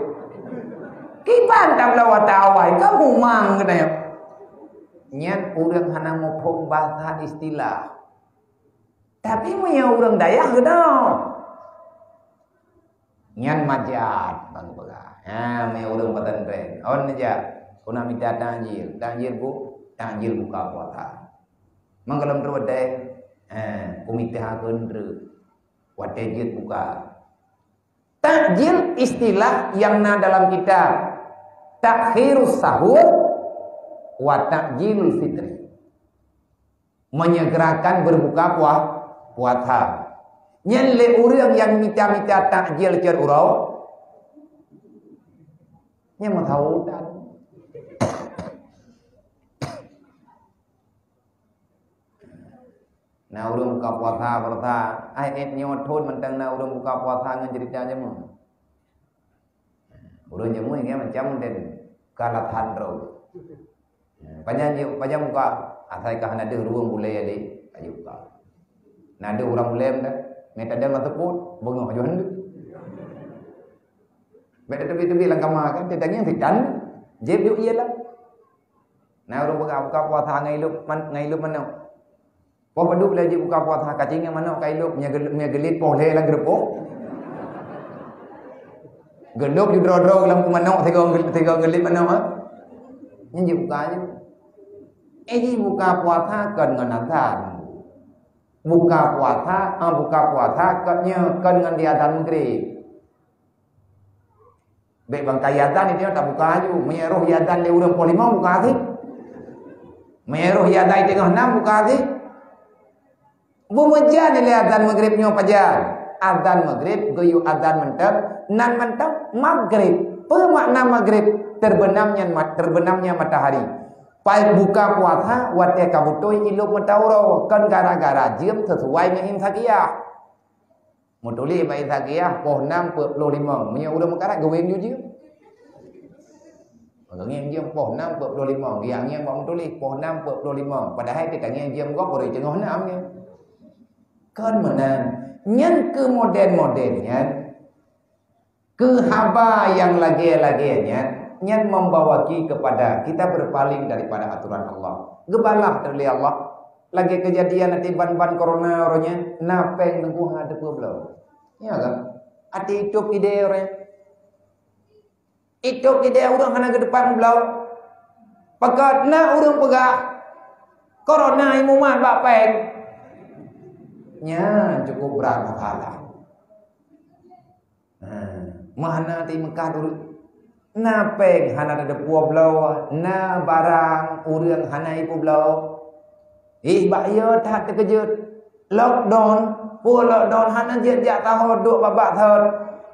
Kiban tabloe ata awai, ka humang geutanyoe. Nyan ureuëng hana muphom bahasa istilah. Tapi meunyoe ureuëng dayah geutanyoe, nyan majat bang peugah. Ha, meunyoe ureuëng pesantren, "Ho neuk jak, keuneuk mita takjil." Takjil bu-, takjil buka puasa. Manggalom trok watée, ha, kumita kheun treuk. Watée jeuet buka. Takjil istilah nyang na dalam kitab Takhirus Sahur wa Takjilul Fitri. Menyegerakan berbuka pua-, puasa. Nyan lé ureuëng nyang mita-mita takjil cot uroe, nyan meusaboh that. Na ureuëng buka puasa, puasa. Ai, eh, nyoe thon mantong na ureuëng buka puasa ngon cerita jameun. Ureuëng jameun nyan macam den kalahan droe. Pajan jih, pajan buka, asai ka hana deuh ruweueng bulée jadi, ayo buka. Na deuh ureuëng bulée dah, mita deuh masa pun, beungoh ajo hana deuh. Bèk teubi-teubi lam kama kan, teutangieng sitan, jép yuk ié lah. Na ureuëng peugah buka puasa ngon ilop man-, ngon ilop manok. Poh padub lé jibuka puasa, kacing ngon manok ka ilop, meunyo gel-, meunyo geulit poh lhée lam geureupoh. Geulop ju droe-droe lam manok, sigoe gel-, sigoe geulit manok, ha? Nyan jibuka ju. Eh, jibuka puasa kon ngon azan. Buka puasa, ah, buka puasa kon nyoe, kon ngon di azan Maghrib. Bék bangkai azan itu tabuka aju. Meunyo roh azan lé ureuëng poh limong buka akhir. Meunyo roh azan teungoh enam buka akhir. Beumeujan lé azan Maghrib nyoe pajan. Azan Maghrib geuyue azan mantong, nan mantong Maghrib. Peue makna Maghrib? Terbenamnya ma-, terbenamnya matahari. Pai buka puasa watée ka beutôi ilop mata uroe, kon gara-gara jeuem sesuai ngon imsakiah. Meutuléh bak imsakiah poh enam peuet ploh limong. Meunyoe ureuëng meukarat geuweng ju jeuem. Maka ngieng jeuem poh enam peuet ploh limong. Dia ngieng bak meutuléh poh enam peuet ploh limong. Padahai kita ngieng jeuem gob baru teungoh enam nyan. Kon meunan. Nyan keu model-model nyan. Keu haba nyang lagée-lagée nyan, nyan membawa ki kepada kita berpaling daripada aturan Allah. Geubalah teuh lé Allah. Lagée kejadian ateueh ban-ban corona uroe nyan, na péng teungku hana teupeu bloe. Ya kan? Ateueh itôb idée uroe nyan. Itôb idée ureuëng hana geuteupeu bloe. Pakon na ureuëng peugah, corona imumat bak péng. Nyan cukup brat masalah. Ha, meuhana ti Meukah dulu. Na péng hana teupeu bloe, na barang ureuëng hana ipeu bloe. Ih, bak yo that teukeujot. Lockdown, peue lockdown hana jeuet jak saho duek babah thon.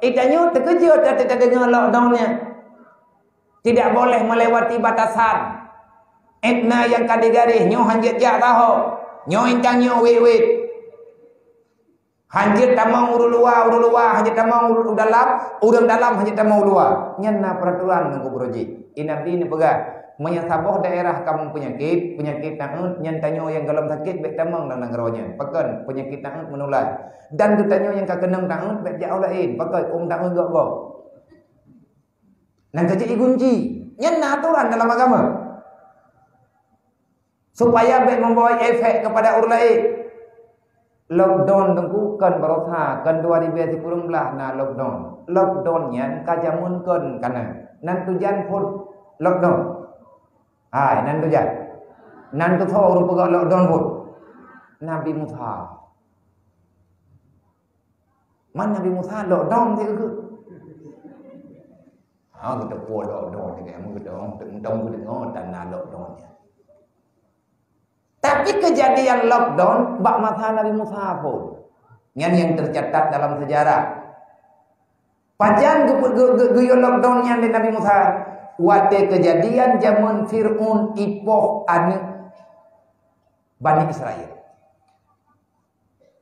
Ih, tanyoe teukeujot that tadeungoe lockdown nyan. Tidak boleh melewati batasan. Etna nyang ka digaréh nyoe han jeuet jak saho. Nyoe intang nyoe wit-wit. Hanjeuet tamong ureuëng luwa, ureuëng luwa hanjeuet tamong ureuëng dalam, ureuëng dalam hanjeuet tamong ureuëng luwa. Nyan na peuraturan ngon gubernur jih. I Nabi neupeugah, meunyoe saboh daerah ka meupenyakét, penyakét taeuet, nyan tanyoe nyang golom sakét bék tamong lam nanggroe nyan. Pakon penyakét taeuet menular. Dan geutanyoe nyang ka keunong taeuet bék jak u laén, pakon ôn taeuet gok-gok. Nyan ka jeuet igunci. Nyan na aturan dalam agama. Supaya bék membawa efek kepada ureuëng laén. Lockdown teungku kon barosa, kon dua ribu sikureueng blah na lockdown. Lockdown nyan ka jameun kon kana. Nan tujan phon lockdown. Hai, nan tujan. Nan tusoe ureuëng peugah lockdown phon. Nabi Musa. Man Nabi Musa lockdown ti keu. Ha, kita po lockdown ni kan, kita orang mutong kita tengok dan na lockdown ni. Tapi kejadian lockdown bak masa Nabi Musa pun. Nyan yang tercatat dalam sejarah. Pajan geu-, geu-, geu-, geuyue lockdown nyan lé Nabi Musa. Watée kejadian jameun Fir'aun ipoh aneuk Bani Israel.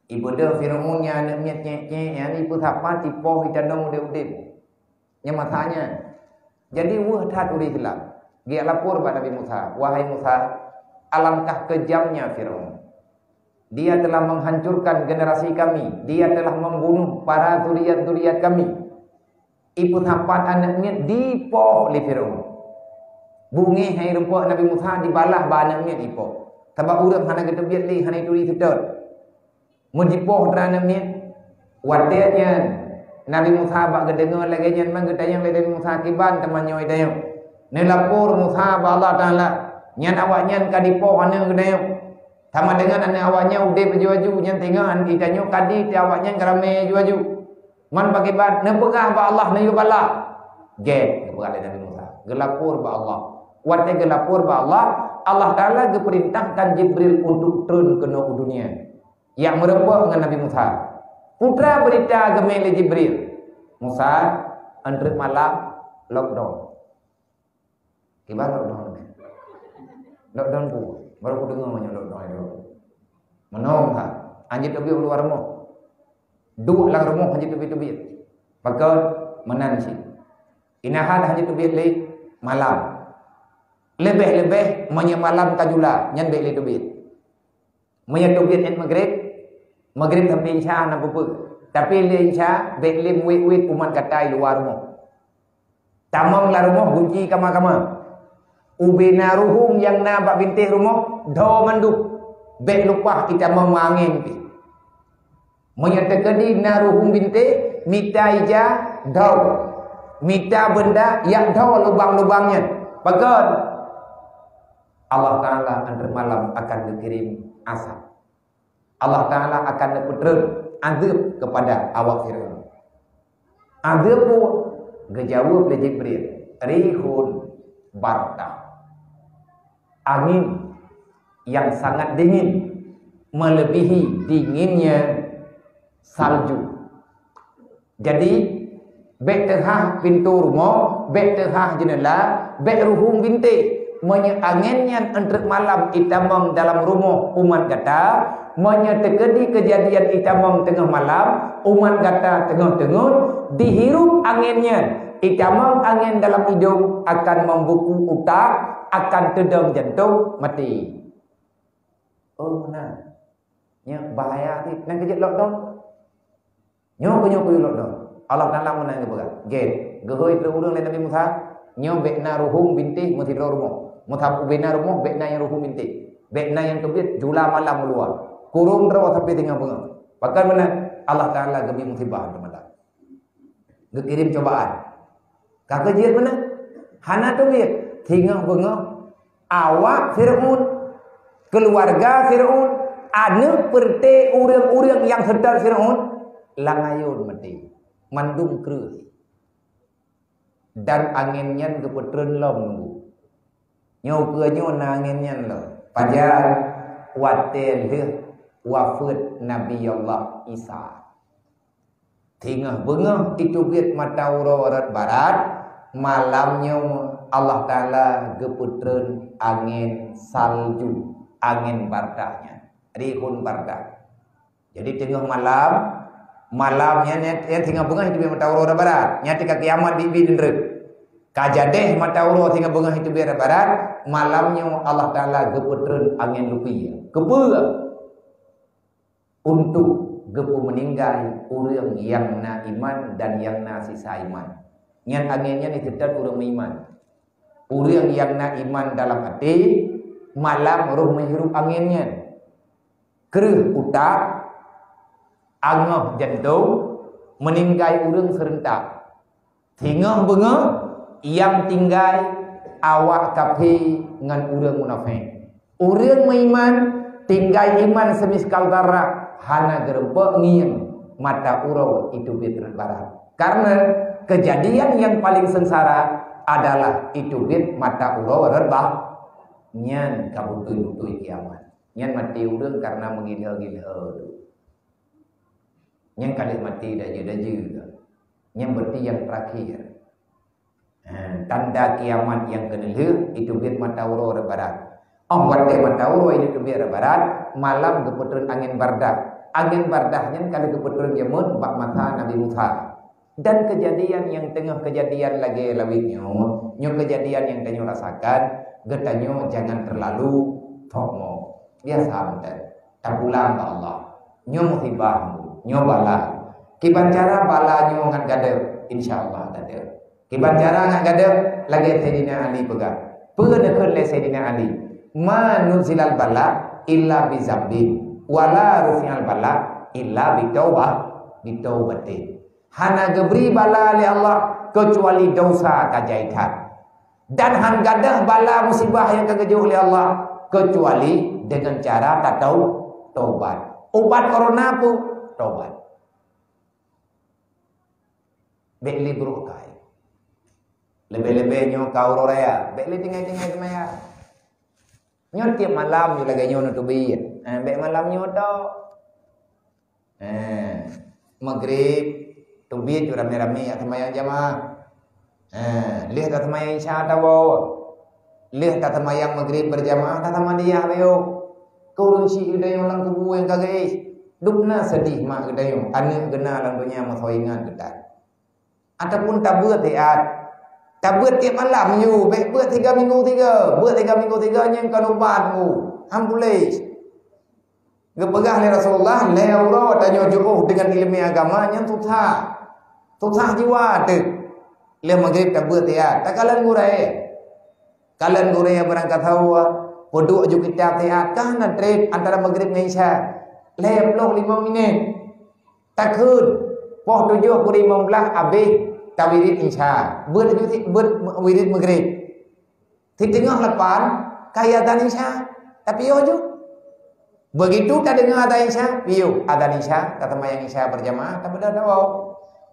Ibeudôh Fir'aun nyan aneuk miet nyék-nyék nyan ipeusapa tipoh itanong udeb-udeb. Nyang masa nyan. Jadi weueh that ureuëng Islam. Geulapor bak Nabi Musa, "Wahai Musa, alangkah kejamnya Fir'aun. Dia telah menghancurkan generasi kami. Dia telah membunuh para zuriat-zuriat kami." Ipeusapat aneuk miet dipoh lé Fir'aun. Beungéh hai rumpok Nabi Musa dibalah bak aneuk miet ipoh. Sabab ureuëng hana geuteubiet lé hana ituri seutôt. Meujipoh teura aneuk miet. Watée nyan Nabi Musa bak geudeungoe lagée nyan man geutanyong lé Nabi Musa kiban teuma nyoe tanyong. Neulapor Musa bak Allah Taala. Nyan awaknyan ka dipoh aneuk geutanyong. Sama dengan aneuk awaknyan udeb laju-laju nyan singoh an itanyoe kadi ti awaknyan ka ramé laju-laju. Man pakiban neupeugah bak Allah neuyue balah. Gét neupeugah lé Nabi Musa. Geulapor bak Allah. Watée geulapor bak Allah, Allah Taala geupeurintahkan Jibril untuk treun keunoe u dunia. Yak meureumpok ngon Nabi Musa. Putra beurita geumé lé Jibril. Musa, antrek malam, lockdown. Kiban lockdown nyan. Lockdown peue? Baru kudeungoe meunyoe lockdown nyoe. Meunoe ha. Hanjeuet teubiet u luwa rumoh. Duek lam rumoh hanjeuet teubiet-teubiet. Pakon meunan cit. Inahan hanjeuet teubiet lé malam. Leubeh-leubeh meunyoe malam ka jula, nyan bék lé teubiet. Meunyoe teubiet nyan Maghrib, Maghrib sampai Isya hana peue-peue. Tapi lé Isya bék lé meuwét-wét umat gata i luwa rumoh. Tamong lam rumoh gunci kama-kama. Ubena ruhueng nyang na bak bintéh rumoh, dho mandum. Bék lumpah itamong meuangén pih. Meunyoe teukeudi na ruhueng bintéh, mita ija, dho. Mita beunda, yak dho lubang-lubang nyan. Pakon? Allah Taala anteuek malam akan geukirém asab. Allah Taala akan neupeutrön azeueb keupada awak Firaun. Azeueb peue? Geujaweueb lé Jibril, "Rihun barda." Angén nyang sangat dingin, meuleubèhi dinginnya salju. Jadi, bék teuhah pintoe rumoh, bék teuhah jeuneula, bék ruhueng bintéh. Meunyoe angén nyan eunteuk malam itamong dalam rumoh umat gata, meunyoe teukeudi keujadian itamong teungoh malam, umat gata teungoh-teungoh, dihirup angén nyan, itamong angén dalam idong, akan membeku utak, akan teudong jantong, maté. Oh, nah. Nyoe bahaya cit. Nyan keuh jeuet lockdown. Nyoe keuh, nyoe keuh lockdown. Allah Taala meunan geupeugah. Gét. Geuhôi lé ureueng lé Nabi Musa, nyoe bék na ruhueng bintéh meusidroe rumoh. Meusaboh ubena rumoh bék na nyang ruhueng bintéh. Bék na nyang teubiet jula malam u luwa. Kurong droe sampoe singoh beungoh. Pakon meunan? Allah Taala geubri musibah teuma. Geukirém cobaan. Ka keuh jeuet meunan? Hana teubiet. Singoh beungoh, awak Firaun, keuluwarga Firaun, aneuk peureté ureueng-ureueng nyang seutôt Firaun, lam ayôn maté. Mandum kreueh. Dan angén nyan geupeutrön lom nunggu. Nyoe keuh nyoe na angén nyan lom. Pajan? Watée lheueh wafeuet Nabi Allah Isa. Singoh beungoh iteubiet mata uroe rot barat, malam nyoe Allah Taala geupeutrön angén salju, angén bardah nyan, rihun bardah. Jadi teungoh malam, malam nyan, nyan, nyan singoh beungoh iteubiet mata uroe rot barat, nyan teuka kiamat biet-biet deunreuek. Ka jadeh mata uroe singoh beungoh iteubiet rot barat, malam nyoe Allah Taala geupeutrön angén lupi. Keupeue? Untuk geupeumeuninggai ureuëng nyang na iman dan nyang na sisa iman. Nyan angén nyan jiseutôt ureuëng meuiman. Ureuëng nyang na iman dalam até, malam roh meuhirup angén nyan. Kreueh utak, angoh jantông, meuninggai ureuëng seureuntak. Singoh beungoh, nyang tinggai awak kafé ngon ureuëng munafék. Ureuëng meuiman tinggai iman seumiskal darah, hana geureumpok ngieng mata uroe iteubiet rot barat. Karena kejadian yang paling sengsara adalah iteubiet mata uroe rot barat. Nyan ka beutôi-beutôi kiamat. Nyan maté ureuëng karena meugila-gila. Nyan ka lheueh maté dajeu-dajeu. Nyan berarti nyang terakhir. Ha, tanda kiamat nyang keuneulheueh, iteubiet mata uroe rot barat. Óh watée mata uroe iteubiet rot barat, malam geupeutrön angén bardah. Angén bardah nyan ka lheueh geupeutrön jameun bak masa Nabi Musa. Dan kejadian nyang teungoh kejadian lagée lawét nyoe, nyoe kejadian nyang tanyoe rasakan, geutanyoe jangan terlalu FOMO. Biasa mantong. Tapulang bak Allah. Nyoe musibah, nyoe bala. Kiban cara bala nyoe ngon gadôh, insya Allah gadôh. Kiban cara ngon gadôh, lagée Saidina Ali peugah. Peue neukheun lé Saidina Ali? "Ma nuzilal bala illa bi zambin, wala rufi'al bala illa bi taubah, bi taubatin." Hana geubri bala lé Allah keucuali desya ka jai that. Dan han gadôh bala musibah nyang ka geujok lé Allah keucuali deungon cara tatau-, taubat. Ubat corona peue? Taubat. Bék lé brôk akai. Leubeh-leubeh nyoe ka uroe raya, bék lé tinggai-tinggai seumayang. Nyoe tieb malam nyoe lagée nyoe neuteubiet. Eh, bék malam nyoe tok. Eh, Maghrib, teubiet ramé-ramé jak seumayang jamaah. Eh, lheueh ka seumayang Isya tawoe. Lheueh ka seumayang Maghrib berjamaah, ka sama dia bayoe. Keu ureuëng syiek geutanyoe lam kubu nyang ka geuéh. Dubna seudeh mak geutanyoe, aneuëk geuna lam donya meusoe ingat geutan. Ataupun tabeuet siat. Tabeuet tieb malam nyoe, bék beuet tiga minggu tiga. Beuet tiga minggu tiga nyang ka nubat nyoe. Alhamdulillah. Geupeugah lé Rasulullah, lhée uroe tanyoe jiôh deungon iéleumé agama nyan susah. Susah jiwa teuh. Lheueh Maghrib tabeuet siat, takalon gurée. Kalon gurée barangkasoe, peuduek ju kitab siat, ka na treb antara Maghrib ngon Isya. Lhée ploh limong minét. Takheun, poh tujoh kureueng limong blaih abéh tawirid Isya. Beuet ju si-, beuet wirid Maghrib. Siteungoh lapan, ka azan Isya. Tapiôh ju. Begitu tadeungoe azan Isya, piôh azan Isya, taseumayang Isya berjamaah, tabeudôh dawa.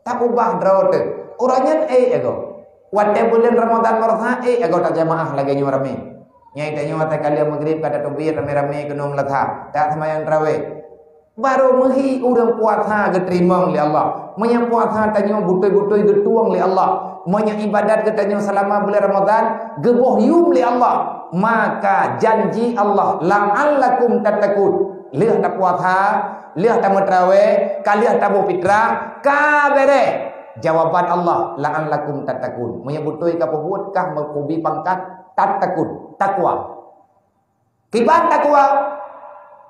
Taubah droe teuh. Uroe nyan ék agoe. Watée buleuen Ramadhan baroesa, ék agoe tajamaah lagée nyoe ramé. Nyang tanyoe watée ka lheueh Maghrib ka tateubiet ramé-ramé keunoe meulasa, taseumayang tarawéh. Barô meuhi ureuëng puasa geuteurimong lé Allah. Meunyoe puasa tanyoe beutôi-beutôi geutueng lé Allah, meunyoe ibadat geutanyoe seulama buleuen Ramadhan geuboh yum lé Allah, maka janji Allah, "La'allakum tattaqun." Lheueh tapuasa, lheueh tameuterawéh, ka lheueh taboh fitrah, ka béréh. Jawaban Allah, "La'allakum tattaqun." Meunyoe beutôi ka peubuet, kah meukubi pangkat, tattaqun, takwa. Kiban takwa,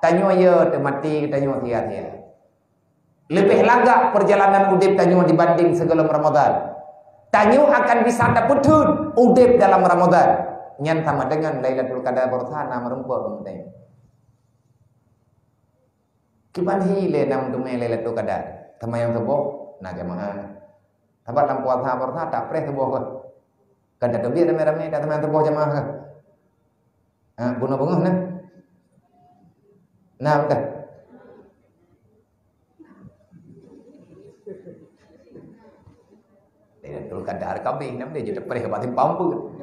tanyoe ya teumaté tanyoe sia-sia. Leubeh lagak peurjalanan udeb tanyoe dibanding sigohlom Ramadhan. Tanyoe akan bisa tapeutheun udeb dalam Ramadhan. Nyan sama dengan Lailatul Qadar baroesa na meurumpok ngon tanyoe. Kiban hi lé nam teumé Lailatul Qadar. Teuma nyang teuboh na jamaah. Sabab lam puasa baroesa tak preh teuboh ke. Kan tak teubiet ramé-ramé tak teuma teuboh jamaah ke. Ha, bunoe beungoh nah. Nah, dah. Lailatul Qadar kabeh, nam dia je tepreh bak simpang pun.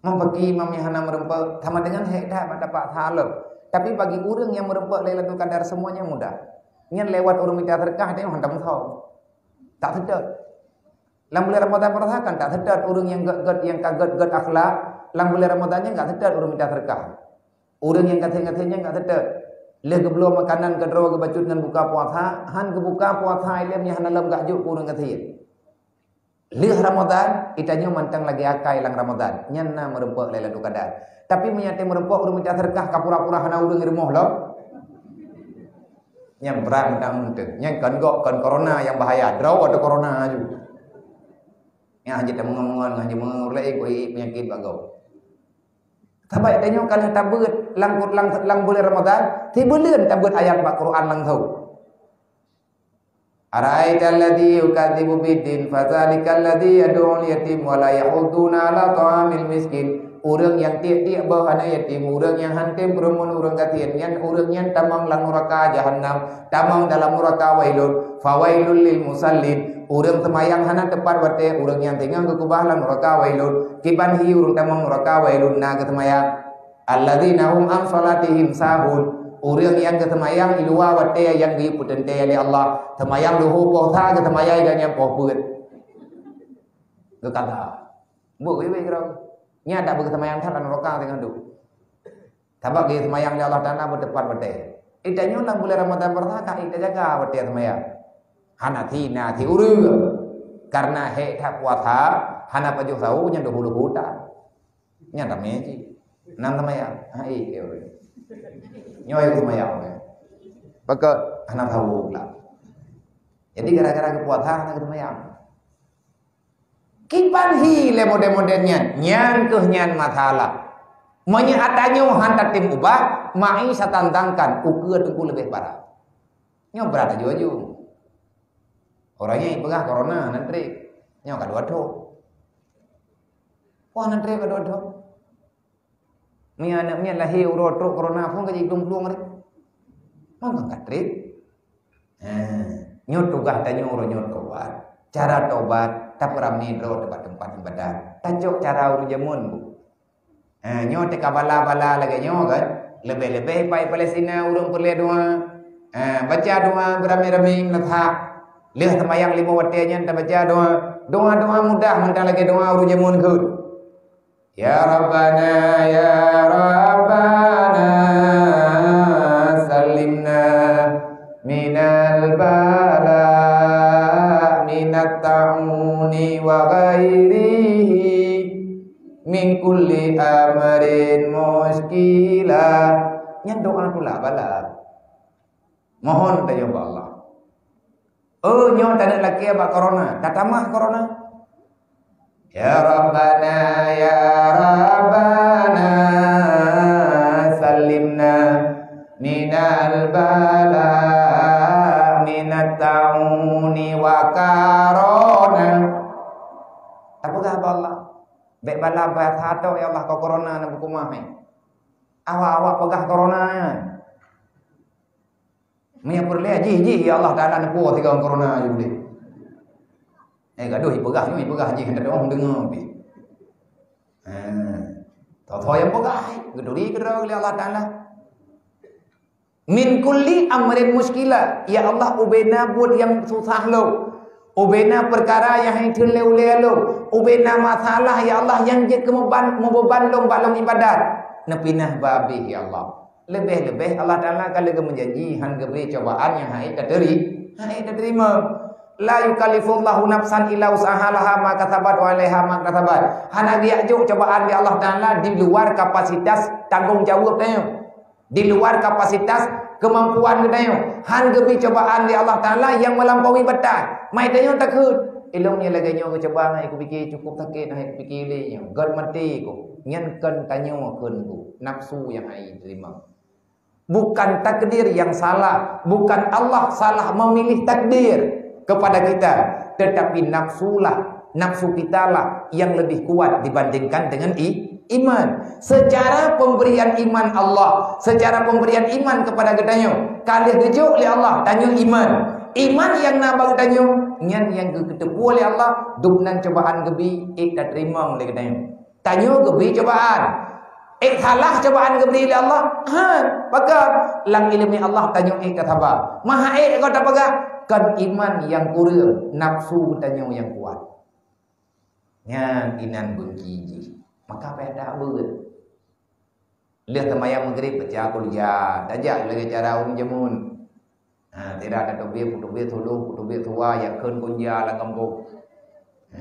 Bagi imam nyang hana meurumpok, sama dengan hek dah bak dapat salam. Tapi bagi ureuëng nyang meurumpok Lailatul Qadar, semuanya mudah. Nyan lewat ureuëng mita sedekah, dia hantam kau. Tak sedot. Lam bulan Ramadan merasakan tak seutôt ureuëng nyang gét-gét, nyang ka gét-gét akhlak, lam bulan Ramadan nyan ka seutôt ureuëng mita seudeukah. Ureuëng nyang gasien-gasien nyan ka seutôt. Lheueh geubloe makanan keudroe geubacut ngon buka puasa, han geubuka puasa ilém nyan hana lom gak jok keu ureuëng gasien. Lheueh Ramadan, geutanyoe mantong lagée akai lam Ramadan, nyan na meurumpok Lailatul Qadar. Tapi meunyo teuh meurumpok ureuëng mita seudeukah ka pura-pura hana ureuëng rumoh lom. Nyang brat mantong teuh. Nyang kon gok kon corona nyang bahaya. Droe ateueh corona aju. Nyang hana tameungon-ngon, hana tameungon laén keu ié peunyakét bak gob. Sabab tanyoe ka lheueh tabeuet lam, lam, lam buleuen Ramadan, sibuleuen tabeuet ayat bak Quran langsong. Ara'aital ladzi yukadzibu biddin, fadzalikal ladzi yad'ul yatim wa la yahudduna 'ala ta'amil miskin. Ureuëng nyang tiek-tiek boh aneuk yatim, ureuëng nyang han tem peurumoh ureuëng gasien, nyan ureuëng nyan tamong lam nuraka jahannam, tamong dalam nuraka wailun, fawailul lil musallin. Ureuëng seumayang hana teupat watée, ureuëng nyan singoh geukeubah lam nuraka wailun. Kiban hi ureuëng tamong nuraka wailun na geuseumayang. Alladzina hum an shalatihim sahun. Ureuëng nyang geuseumayang di luwa watée nyang geupeuteuntée lé Allah. Seumayang luho poh sa geuseumayang dan nyang poh peuet. Geukada. Beuh, wéh-wéh keudroe. Nyan dak beugeuseumbayang that lam nuraka teungoh duek. Sabab geuseumbayang lé Allah Taala beuteupat watée. Geutanyoe lam buleuen Ramadan baroesa ka geujaga watée seumbayang. Hana si, na si ureuëng. Karena hék that puasa, hana pajoh sahô nyan dua puluh juta. Nyan ramé cit. Nam seumbayang. Ha, eh, eh, ureuëng. Nyoe seumbayang. Pakon hana sahô lah. Jadi gara-gara geupuasa hana geuseumbayang. Kiban hi lé model-model nyan, nyan kheueh nyan masalah. Meunyoe atra nyoe han tatem ubah, ma'i satantangkan ukeue teungku leubeh parah. Nyoe brat aju-aju. Orang nyang peugah corona nan treb. Nyoe ka dua thon. Wah, nan treb ka dua thon. Meunyoe aneuk miet lahé uroe trok corona phon ka jiplueng-plueng ré. Mangkang ka treb. Ha, nyoe tugaih tanyoe uroe nyoe tobat. Cara tobat, tapeuramé droe teuh bak teumpat ibadat. Tacok cara ureuëng jameun bu. Ha, nyoe teuka bala-bala lagée nyoe kan. Leubeh-leubeh bak Palestina ureuëng peureulée doa. Ha, baca doa beuramé-ramé meunasah. Lheueh seumayang lima watée nyan tabaca doa. Doa-doa mudah mantong lagée doa ureuëng jameun kheun. Ya Rabbana, ya Rabbana, salimna minal bala, minat ta'uni wa ghairihi, min kulli amrin muskila. Nyan doa tulak bala. Mohon tanyoe bak Allah. Oh, nyoe taneuk lakée bak corona, tatamah corona. Ya Rabbana, ya Rabbana, salimna minal bala, minat tauni wa karona. Tapeugah bak Allah, bèk bala basa tok ya Allah, keu korona na beukumah, eh. Awak-awak peugah korona nyan. Meunyoe peureulèe jih, jih, ya Allah Taala neupue sigoe korona jih udép. Eh, gadoh ipeugah nyoe, ipeugah jih, hana teuong deungoe pih. Ha. Tho-tho nyang peugah, geuturi keudroe lé Allah Taala. Min kulli amrin muskila. Ya Allah, ubena buet nyang susah lom. Ubena peukara nyang hana theun lé ulèe lom. Ubena masalah, ya Allah, nyang jeuet keu meuban, meubeban lom bak lôn ibadat. Neupinah babeh, ya Allah. Leubeh-leubeh Allah Taala ka lheueh geumeujanji han geubri cobaan nyang hana tateri-, hana tateurimong. La yukallifullahu nafsan illa wus'aha, laha ma kasabat wa 'alaiha ma iktasabat. Hana geujak jok cobaan lé Allah Taala di luar kapasitas tanggong jaweueb tanyoe, di luar kapasitas keumampuan geutanyoe. Han geubri cobaan lé Allah Taala nyang meulampaui batas. Mai tanyoe takheun, "Ilôn nyang lagèe nyoe geucuba, hana kupike, cukup sakét, hana kupike lé nyoe, göt maté ku." Nyan kon tanyoe kheun ku, nafsu nyang hana jiteurimong. Bukan takdir yang salah, bukan Allah salah memilih takdir kepada kita, tetapi nafsulah, nafsu kitalah yang lebih kuat dibandingkan dengan i-, iman. Secara pemberian iman Allah, secara pemberian iman kepada geutanyoe, ka lheueh geujok lé Allah tanyoe iman. Iman nyang na bak geutanyoe, nyan nyang geuteupue lé Allah, dum nan cobaan geubi, ék tateurimong lé geutanyoe. Tanyoe geubri cobaan. Ék salah cobaan geubri lé Allah? Han, pakon? Lam iéleumé Allah tanyoe ék tasaba. Maha ék kon tapeugah, kon iman nyang kureueng, nafsu tanyoe nyang kuat. Nyan inan beungki jih. Maka payah that beuet. Lheueh seumayang Maghrib baca Qul Ya, tajak lagèe cara ureueng jameun. Ha, sira tateubiet, peuteubiet suluh, peuteubiet suwa, jak kheun Qul Ya lam gampông. Ha,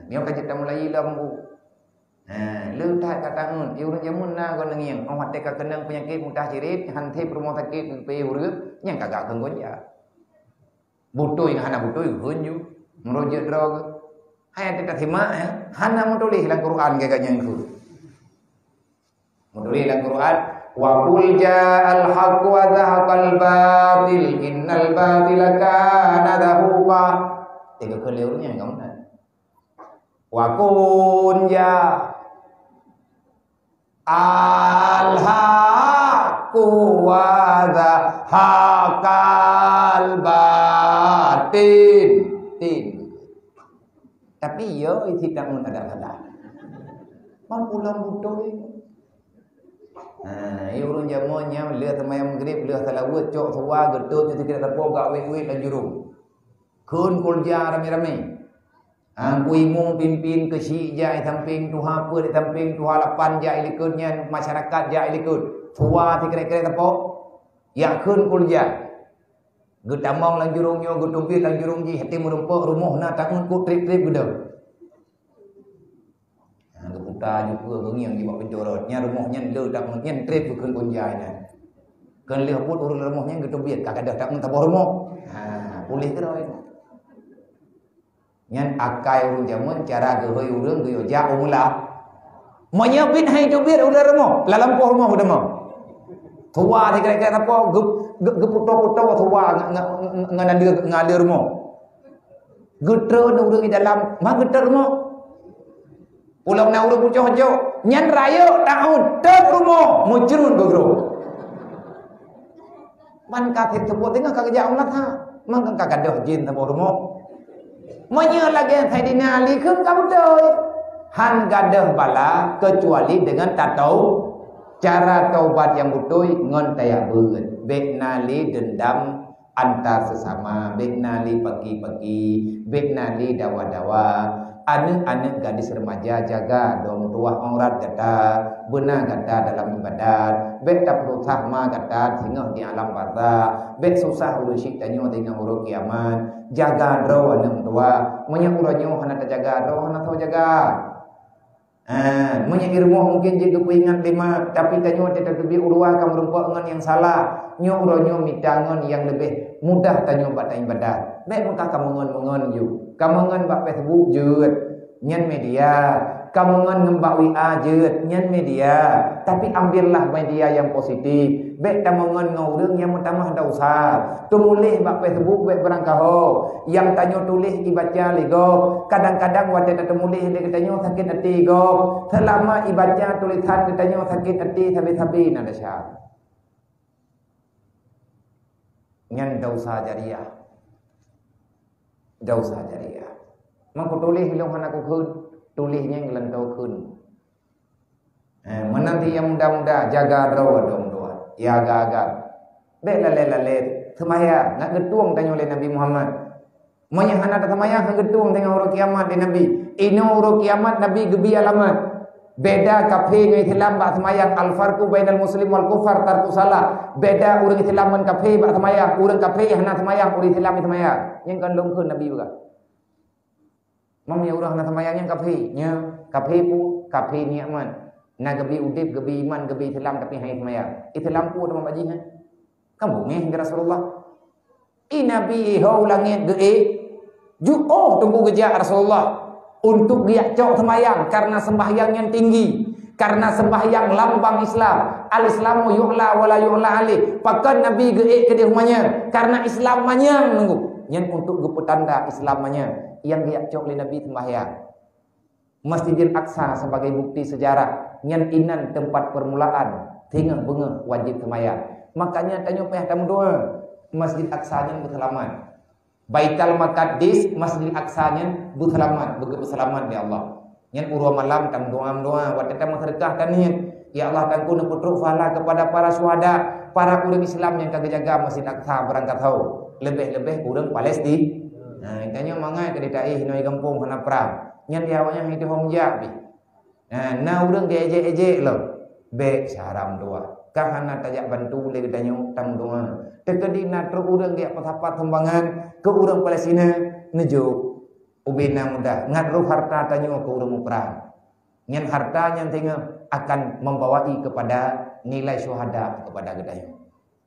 nyoe ka jeuet tamulai lom bu. Ha, le that ka tangeut, ureueng jameun na goe neungieng, 'oh watèe ka keunong peunyakét mutah cirit, han sép rumoh sakét geupéh ureueng, nyan ka geukheun Qul Ya. Beutôi ngon hana beutôi geukheun ju, meunurot jeuet droe geuh. Hai ata tasimak, eh, hana meutuléh lam Quran keu gata nyan kheun. Meutuléh lam Quran, "Wa qul ja'al haqq wa zahaqal batil, innal batila kana zahuqa." Tiga kali ureueng nyan kamu nak. Wa qul ja'al haqqu wa zahaqal batil. Tin. Tapi ya isi tak mun ada salah. Mampu lam beutôi. Ha, ureueng jameun nyan lheueh seumayang Maghrib, lheueh seulaweuet cok suwa geutôt nyoe sikira teupok gak wék-wék lam jurông. Kheun Qul Ya ramé-ramé. Ha, ku imum pimpin keuchik jak di sampéng tuha peuet, di sampéng tuha lapan jak di likot nyan, masyarakat jak di likot. Suwa sikrek-krek teupok. Jak kheun Qul Ya. Geutamong lam jurông nyoe, geuteubiet lam jurông jih, até meurumpok rumoh na tangeut kok trép-trép geudong. Ha, geuputa ju peue geungieng jibak peucurot. Nyan rumoh nyan le tangeut nyan trép geukheun Qul Ya nyan. Kheun lheueh buet ureueng rumoh nyan geuteubiet, ka gadôh tangeut saboh rumoh. Ha, puléh keudroe. Nyan akai ureueng jameun cara geuhôi ureueng geuyue jak u meulah. Meunyoe biet hai teubiet u dalam rumoh, lam lampôh rumoh udeumoe. Tuha sikrek-krek sapo geu-, geu-, geuputo-puto tuha nge-, nge-, nge-, ngon ade, ngon ade rumoh. Geutreun ureueng di dalam, ma geutreun rumoh. Ulôn na ureueng bucoh jok, nyan rayeuk taun, teuk rumoh, meucreun geugroe. Man ka sép seupôt teungoh ka geujak u meulaha, mangkang ka gadôh jén saboh rumoh. Meunyoe lagèe Saidina Ali kheun ka beutôi, han gadôh bala keucuali deungon tatau-, cara taubat nyang beutôi ngon tajak beuet. Bèk na lé deundam antar seusama, bèk na lé paki-paki, bèk na lé dawa-dawa. Aneuk-aneuk gadis remaja, jaga droe meutuwah aurat gata, beuna gata dalam ibadat. Bèk tapeurusah ma gata singoh di alam barzakh. Bèk susah ureueng syik tanyoe singoh uroe kiamat. Jaga droe aneuk meutuwah. Meunyoe uroe nyoe hana tajaga, droe hana soe jaga. Ha, meunyoe i rumoh mungken jeuet geupeuingat lé ma, tapi tanyoe teubiet u luwa ka meurumpok ngon nyang salah. Nyoe uroe nyoe mita ngon nyang leubeh mudah tanyoe bak taibadat. Bèk meuka kameungon-meungon ju. Kameungon bak Facebook jeuet. Nyan media. Kameungon ngon bak W A jeuet, nyan media. Tapi ambillah media nyang positif. Bék tameungon ngon ureuëng nyang meutamah desya. Teumuléh bak Facebook bék beurangkaho. Nyang tanyoe tuléh ibaca lé gob. Kadang-kadang watée tateumuléh lé geutanyoe sakét até gob. Seulama ibaca tulésan geutanyoe sakét até sabe-sabe na desya. Nyan desya jariah. Desya jariah. Mangko tuléh lôn hana kukheun, tuléh nyang geulantoe kheun. Eh, meunan nyang muda-muda, jaga droe dong dua. Ya agak-agak. Bék lalée-lalée seumayang, ngat geutueng tanyoe lé Nabi Muhammad. Meunyoe hana taseumayang, hana geutueng teungoh uroe kiamat lé Nabi. Inoe uroe kiamat Nabi geubi alamat. Beda kafé ngon Islam bak seumayang, al-farqu bainal muslim wal kufar tarkus shalah. Beda ureuëng Islam ngon kafé bak seumayang, ureuëng kafé hana seumayang, ureuëng Islam seumayang. Nyang kon lôn kheun Nabi peugah. Meunyoe ureuëng hana seumayang nyang kafé, nyoe kafé peue, kafé nikmat. Na geubi udeb, geubi iman, geubi Islam tapi hana seumayang. Islam peue teuma bak jih, eh? Kan beungéh keu Rasulullah. I Nabi ho u langét geuék, jiôh teungku geujak Rasulullah untuk geujak cok seumayang karena sembahyang nyang tinggi, karena sembahyang lambang Islam. Al-Islamu yu'la wa la yu'la alaih. Pakon Nabi geuék keudeh manyang? Karena Islam manyang nunggu. Nyan untuk geupeutanda Islam manyang nyang geujak cok lé Nabi sembahyang. Masjidil Aqsa sebagai bukti sejarah, nyan inan tempat permulaan singoh beungoh wajib seumayang. Makanya tanyoe payah tameudoa, Masjid Aqsa nyan beuseulamat. Baitul Maqdis, Masjid Aqsa nyan beuseulamat, beugeu beuseulamat lé Allah. Nyan uroe malam tameudoa-doa, watée tameuseudeukah taniet, "Ya Allah, Teungku neupeutrok pahala kepada para syuhada, para ureuëng Islam nyang ka geujaga Masjid Aqsa beurangkat ho, leubeh-leubeh ureuëng Palestina." Nah, tanyoe mangat keu di taéh inoe gampông hana prang. Nyan di awaknyan hidéh hom jak pih. Nah, na ureuëng geuejek-ejek lom. Bék saram dua. Ka hana tajak bantu lé geutanyoe tameudoa. Teukeudi na trok ureuëng geujak peusapat sumbangan keu ureuëng Palestina, neujok ubena mudah. Ngat roh harta tanyoe keu ureuëng muprang. Nyan harta nyan singoh akan membawai kepada nilai syuhada kepada geutanyoe.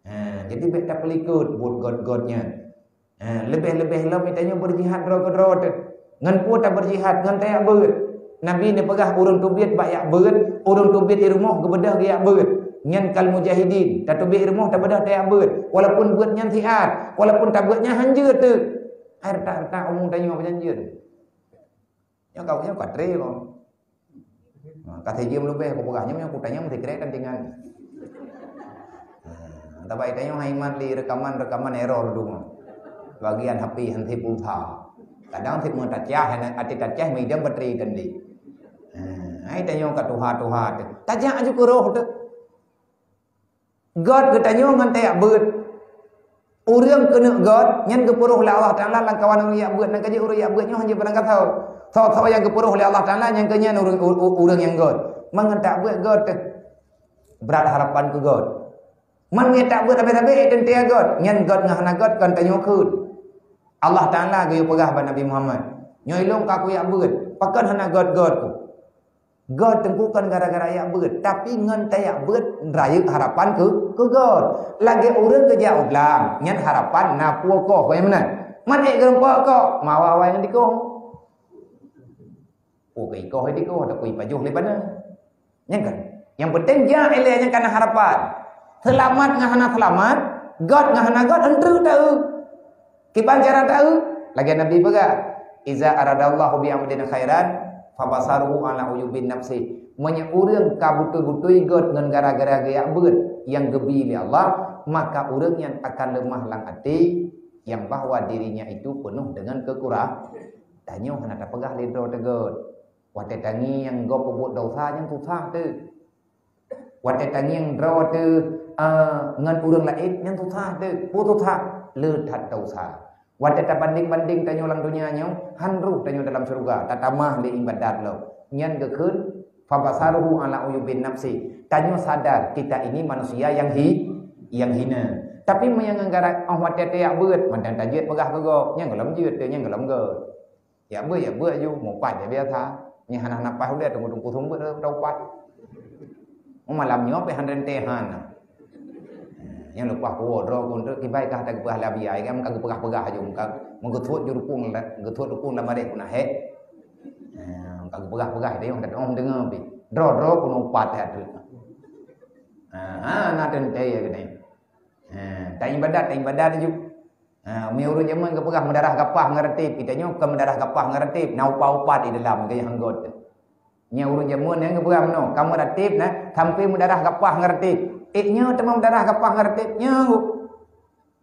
Ha, jadi bék tapeulikot buet göt-göt nyan. Ha, leubeh-leubeh lom tanyoe beujihad droe keudroe teuh. Ngon peue tabeujihad? Ngon tajak beuet. Nabi neupeugah ureuëng teubiet bak jak beuet, ureuëng teubiet di rumoh geubeudôh geujak beuet. Nyan kal mujahidin, tateubiet di rumoh tabeudôh tajak beuet. Walaupun beuet nyan siat, walaupun tabeuet nyan hanjeuet teuh. Hai retak-retak umu tanyoe apa hanjeuet? Nyoe ka, nyoe ka tré kong. Ha, ka sijeuem leubeh kupeugah nyoe, nyang kutanyong sikrek dan tingan. Ha, tapi tanyoe hai mat li rekaman-rekaman error dulu. Bagian H P hana pulsa. Kadang sit meutacah, hana até tacah meidam bateri kan di. Ha, hai tanyoe ka tuha-tuha teuh. Tajak aju keu roh teuh. Göt geutanyoe ngon tajak beuet. Ureuëng keuneuk göt, nyan geupeurôh lé Allah Taala lam kawan ureuëng jak beuet, nyan ka jeuet ureuëng jak beuet nyoe hanjeuet peurangkat tho. Tho-tho nyang geupeurôh lé Allah Taala nyan keu nyan ureuëng, u-, u-, ureuëng nyang göt. Mangat tajak beuet göt teuh. Brat harapan keu göt. Mangat tajak beuet habéh-habéh teuntèe göt, nyan göt ngon hana göt kon tanyoe kheun. Allah Taala geuyue peugah bak Nabi Muhammad, "Nyoe ilong ka kujak beuet, pakon hana göt-göt ku?" Göt teungku kon gara-gara jak beuet, tapi ngon tajak beuet rayeuk harapan keu, keu göt. Lagée ureuëng geujak u blang, nyan harapan na peue koh, kon meunan. Man ék geurumpok koh, mawa awai ngon dikoh. Oh, keu ikoh dikoh, ataupun ipajoh lé bana. Nyan kan? Nyang penting jak ilée nyang kana harapan. Seulamat ngon hana seulamat, göt ngon hana göt, eunteuk taeu. Kiban cara taeu? Lagée Nabi peugah, "Iza aradallahu bi 'abdin khairan, fabasaruhu 'ala uyubin nafsi." Meunyoe ureuëng ka beutôi-beutôi göt ngon gara-gara geujak beuet nyang geubi lé Allah, maka ureuëng nyan akan leumah lam até nyang bahwa dirinya itu penuh dengan kekurang-, tanyoe hana tapeugah lé droe teuh göt. Watée tangieng gob peubuet desya nyan susah teuh. Watée tangieng droe teuh, a, ngon ureuëng laén nyan susah teuh. Peue susah? Le that desya. Watée tabandeng-bandeng tanyoe lam donya nyoe, han roh tanyoe dalam syeuruga, tatamah lé iébadat lom. Nyan geukheun, "Fabasaruhu 'ala uyubin nafsi." Tanyoe sadar kita ini manusia yang hi-, yang hina. Tapi meunyoe ngon gara-, oh, watée tajak beuet, mantong tajeuet peugah keu gob, nyan gohlom jeuet teuh, nyan gohlom göt. Jak beuet, jak beuet aju, mupat jak biasa. Nyan hana-hana paih ulée teungku-teungku seumeubeuet taupat. Malam nyoe pih han reuntée hana. Nyang leupah kuwoe droe ku, kiban kah ta geupeugah lé Abi Ai, kan ka geupeugah-peugah aju, ka meugeusuet ju rukung la-, geusuet rukung lam bareh pun na hék. Bagi peugah-peugah teuh, dah oh deungoe pih. Droe-droe keuneuk upat that treuk. Ha, ha, na teuntèe ya keunoe. Ha, ta ibadat, ta ibadat ju. Ha, mi ureueng jameun geupeugah meudarah gapah ngon ratib, geutanyoe kon meudarah gapah ngon ratib, na upat-upat di dalam gaya hanggot. Nyan ureueng jameun nyang geupeugah meunoe, ka meuratib na, sampai meudarah gapah ngon ratib. Eh, nyoe teuma meudarah gapah ngon ratib, nyoe.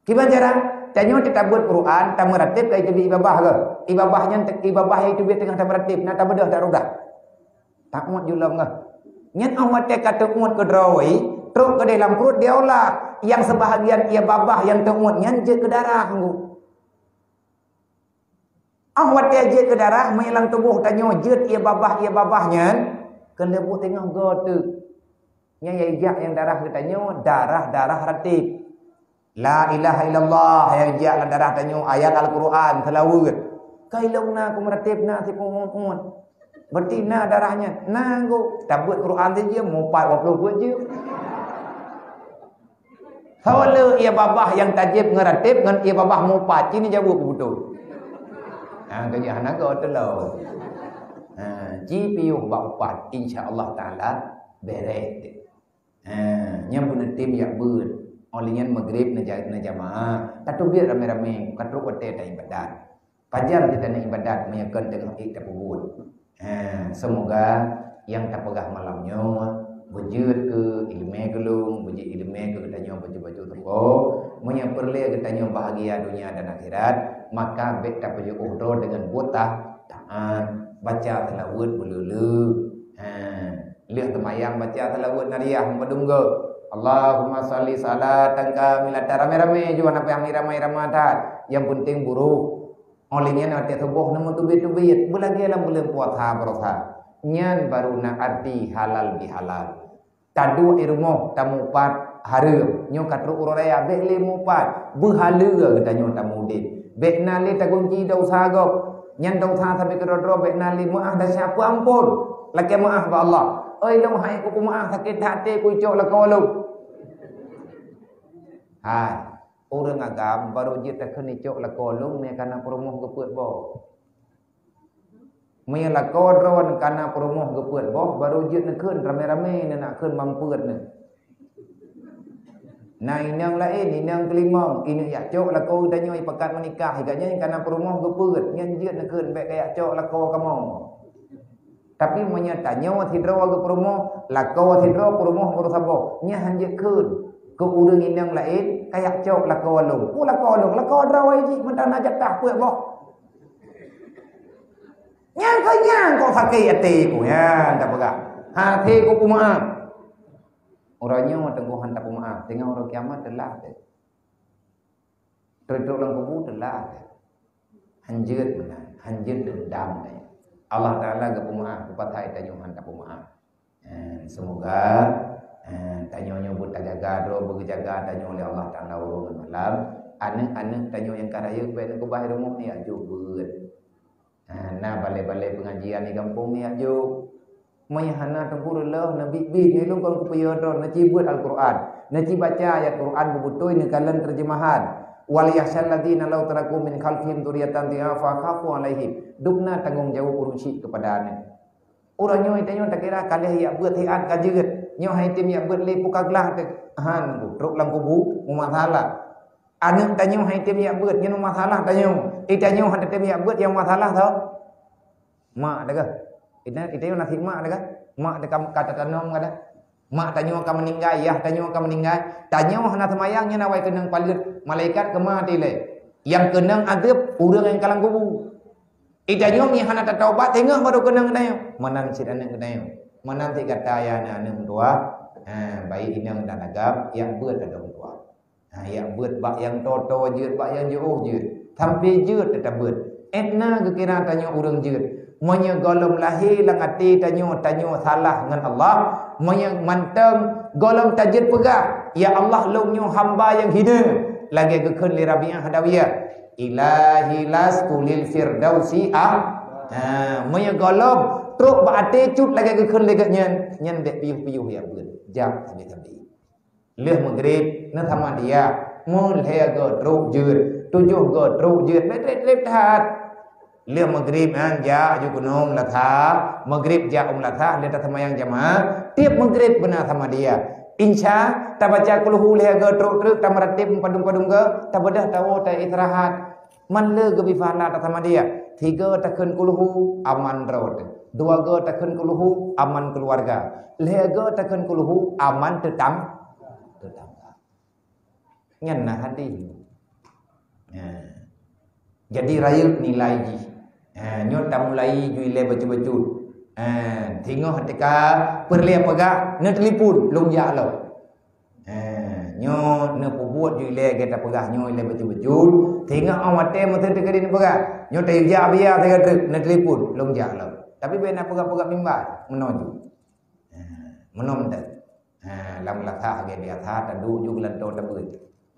Kiban cara, tanyoe teutabeuet Quran, tameuratib ka iteubiet babah ke? Babah nyan te-, babah nyang iteubiet teungoh tameuratib, na tabeudôh dak rodah. Tauet julom ke? Nyan 'oh watèe ka teuuet keudroe, trok keudeh lam pruet diolah. Nyang seubahagian ie babah nyang teuuet nyan jeuet keu darah ngu. 'Oh watèe jeuet keu darah, meunyo lam tuboh tanyoe jeuet ie babah, ie babah nyan, keuneuk buet teungoh go teuk. Nyan nyang ijak nyang darah geutanyoe, darah-darah ratib. La ilaha illallah nyang ijak lam darah tanyoe, ayat Al-Quran, seulaweuet. Ka ilong na ku meuratib na siku uet-uet. Berarti na darah nyan. Na go, tabeuet Quran sijeuem, mupat dua puluh buet jeuem. Soe le ie babah nyang tajép ngon ratib ngon ie babah mupat, ci neujaweueb beutôi. Ha, ka jih hana go teulông. Ha, ci piôh bak upat, insya Allah Taala bereh. Ha, nyan beuneutem jak beuet. Óh lheueh nyan Maghrib neuja-, neujamaah. Tateubiet ramé-ramé, ka trok watèe taibadat. Pajan teutanyoe ibadat meunyoe kon teungoh ék tapeubuet. Ha, seumoga nyang tapeugah malam nyoe beujeuet keu ileumèe keu lôn, beujeuet ileumèe keu geutanyoe bacut-bacut teuko. Meunyoe peureulèe geutanyoe bahagia donya dan akhirat, maka bèk tapeujeuet droe deungon buet ta-, taat, baca seulaweuet beuleu-leu. Ha, lheueh seumayang baca seulaweuet Nariyah padum go. Allahumma shalli shalatan kamilatan. Ramé-ramé ju hana payah irama-irama that. Nyang penting buruh. Óh lheueh nyan watèe suboh na meuteubiet-teubiet, beulagèe lam buleuen puasa baroesa. Nyan baru na arti halal bihalal. Taduek di rumoh tamupat hareuem. Nyoe ka trok uroe raya bèk lé mupat. Beuhaleue geutanyoe tamuudép. Bèk na lé tagunci desya gob. Nyan desya sabe keudroe-droe bèk na lé meu'ah desya peuampôn. Lakèe meu'ah bak Allah. Oi lôn hai kupeumeu'ah sakét até kucok lakoe lôn. Hai. Ureueng agam barô jeuet takheun icok lakoe lôn meunyo kana peurumoh geupeuet boh. Meunyo lakoe droen kana peurumoh geupeuet boh, barô jeuet neukheun ramé-ramé neunak kheun mampeuet neu. Na inong laén, inong keulimong, ineuk jak cok lakoe tanyoe ipakat meunikah, i gobnyan kana peurumoh geupeuet, nyan jeuet neukheun bèk kajak cok lakoe kamoe. Tapi meunyoe tanyoe sidroe geupeurumoh, lakoe sidroe peurumoh baroe saboh, nyan han jeuet kheun keu ureueng inong laén kajak cok lakoe lôn. Peue lakoe lôn? Lakoe droe jih meunan na jatah peuet boh. Nyang keu nyang kok sakét até ku, nyan tapeugah. Até ku peumeu'ah. Uroe nyoe teungku han tapeumeu'ah, teungoh uroe kiamat teulah teuh. Trok-trok lam kubu teulah teuh. Hanjeuet meunan, hanjeuet deundam teuh. Allah Taala geupeumeu'ah, geupatai tanyoe han tapeumeu'ah. Eh, seumoga, eh, tanyoe nyoe beutajaga droe, beugeujaga tanyoe lé Allah Taala uroe ngon malam. Aneuk-aneuk tanyoe nyang ka rayeuk bèk neukeubah rumoh nyoe jak jok beuet. Eh, na balè-balè peungajian di gampông nyoe jak jok. Meunyoe hana teungku reuloh neubiet-biet nyoe lôn kon kupeuyue droe neuci beuet Al-Qur'an, neuci baca ayat Qur'an beubeutôi neukalon teurjeumahan. Wal yakhsyal ladzina law taraku min khalfihim dzurriyyatan dhi'afa khafu 'alaihim. Dubna tanggông jaweueb ureueng syiek keupada aneuk. Uroe nyoe tanyoe takira ka lheueh jak beuet siat ka jeuet. Nyoe han item jak beuet lé puka glah teuh. Han ku trok lam kubu meumasalah. Aneuk tanyoe han item jak beuet nyan meumasalah tanyoe. Eh tanyoe han item jak beuet nyang meumasalah soe? Mak teuh. Ita, ita nyoe nasib mak teuh. Mak teuh ka, ka tatanom ka dah. Mak tanyoe ka meuninggai, yah tanyoe ka meuninggai. Tanyoe hana seumayang nyan awai keunong paleuet. Malaikat keumah tilée. Nyang keunong azeueb ureueng nyang ka lam kubu. Ita nyoe mi hana tatobat, teungoh baru keunong geutanyoe. Meunan cit aneuk geutanyoe. Meunan cit gata ya aneuk-aneuk meutuah. Ha, baik inong dan agam, nyang beuet ladôm tuah. Ha, nyang beuet bak nyang toe-toe jeuet, bak nyang jiôh jeuet. Sampai jeuet teutabeuet. Etna geukira tanyoe ureueng jeuet. Meunyoe gohlom lahé lam até tanyoe, tanyoe salah ngon Allah, meunyoe mantong gohlom tajeuet peugah, "Ya Allah, lôn nyoe hamba nyang hina," lagée geukheun lé Rabi'ah Adawiyah, "Ilahi lastu lil firdausi ah." Ha, meunyoe gohlom trok bak até cut lagée geukheun lé geuhnyan, nyan dek piôh-piôh ya beuet. Jak sabe-sabe. Lheueh Maghrib, na sama dia. Meulhée go trok jeuet, tujoh go trok jeuet, bèk treb-treb that. Lheueh Maghrib nyan jak ju keunoe Meulasa, Maghrib jak u Meulasa, lheueh taseumayang jamaah, tiep Maghrib beuna sama dia. Insya, tabaca kulhu lheueh goe trok-trok, tamaratib padum-padum goe, tabeudôh tawoe taistirahat. Man le geubi pahala tasama dia. Tiga takheun kulhu, aman droe teuh. Dua goe takheun kulhu, aman keuluwarga. Lheueh goe takheun kulhu, aman teutang-, teutangga. Nyan na hadih. Nah. Jadi rayeuk nilai jih. Ha, nyoe tamulai ju ilée bacut-bacut. Ha, singoh teuka peureulée peugah, neutelepon, lôn jak lom. Ha, nyoe neupeubuet ju ilée gata peugah nyoe ilée bacut-bacut. Singoh 'oh watée meuteun teuka neupeugah, nyoe tayue jak biya sigoe treuk, neutelepon, lôn jak lom. Tapi bèk na peugah-peugah mimbar, meunoe ju. Ha, meunoe meuteun. Ha, lam lasah lagée biasa, taduek ju geulantoe tabeuet.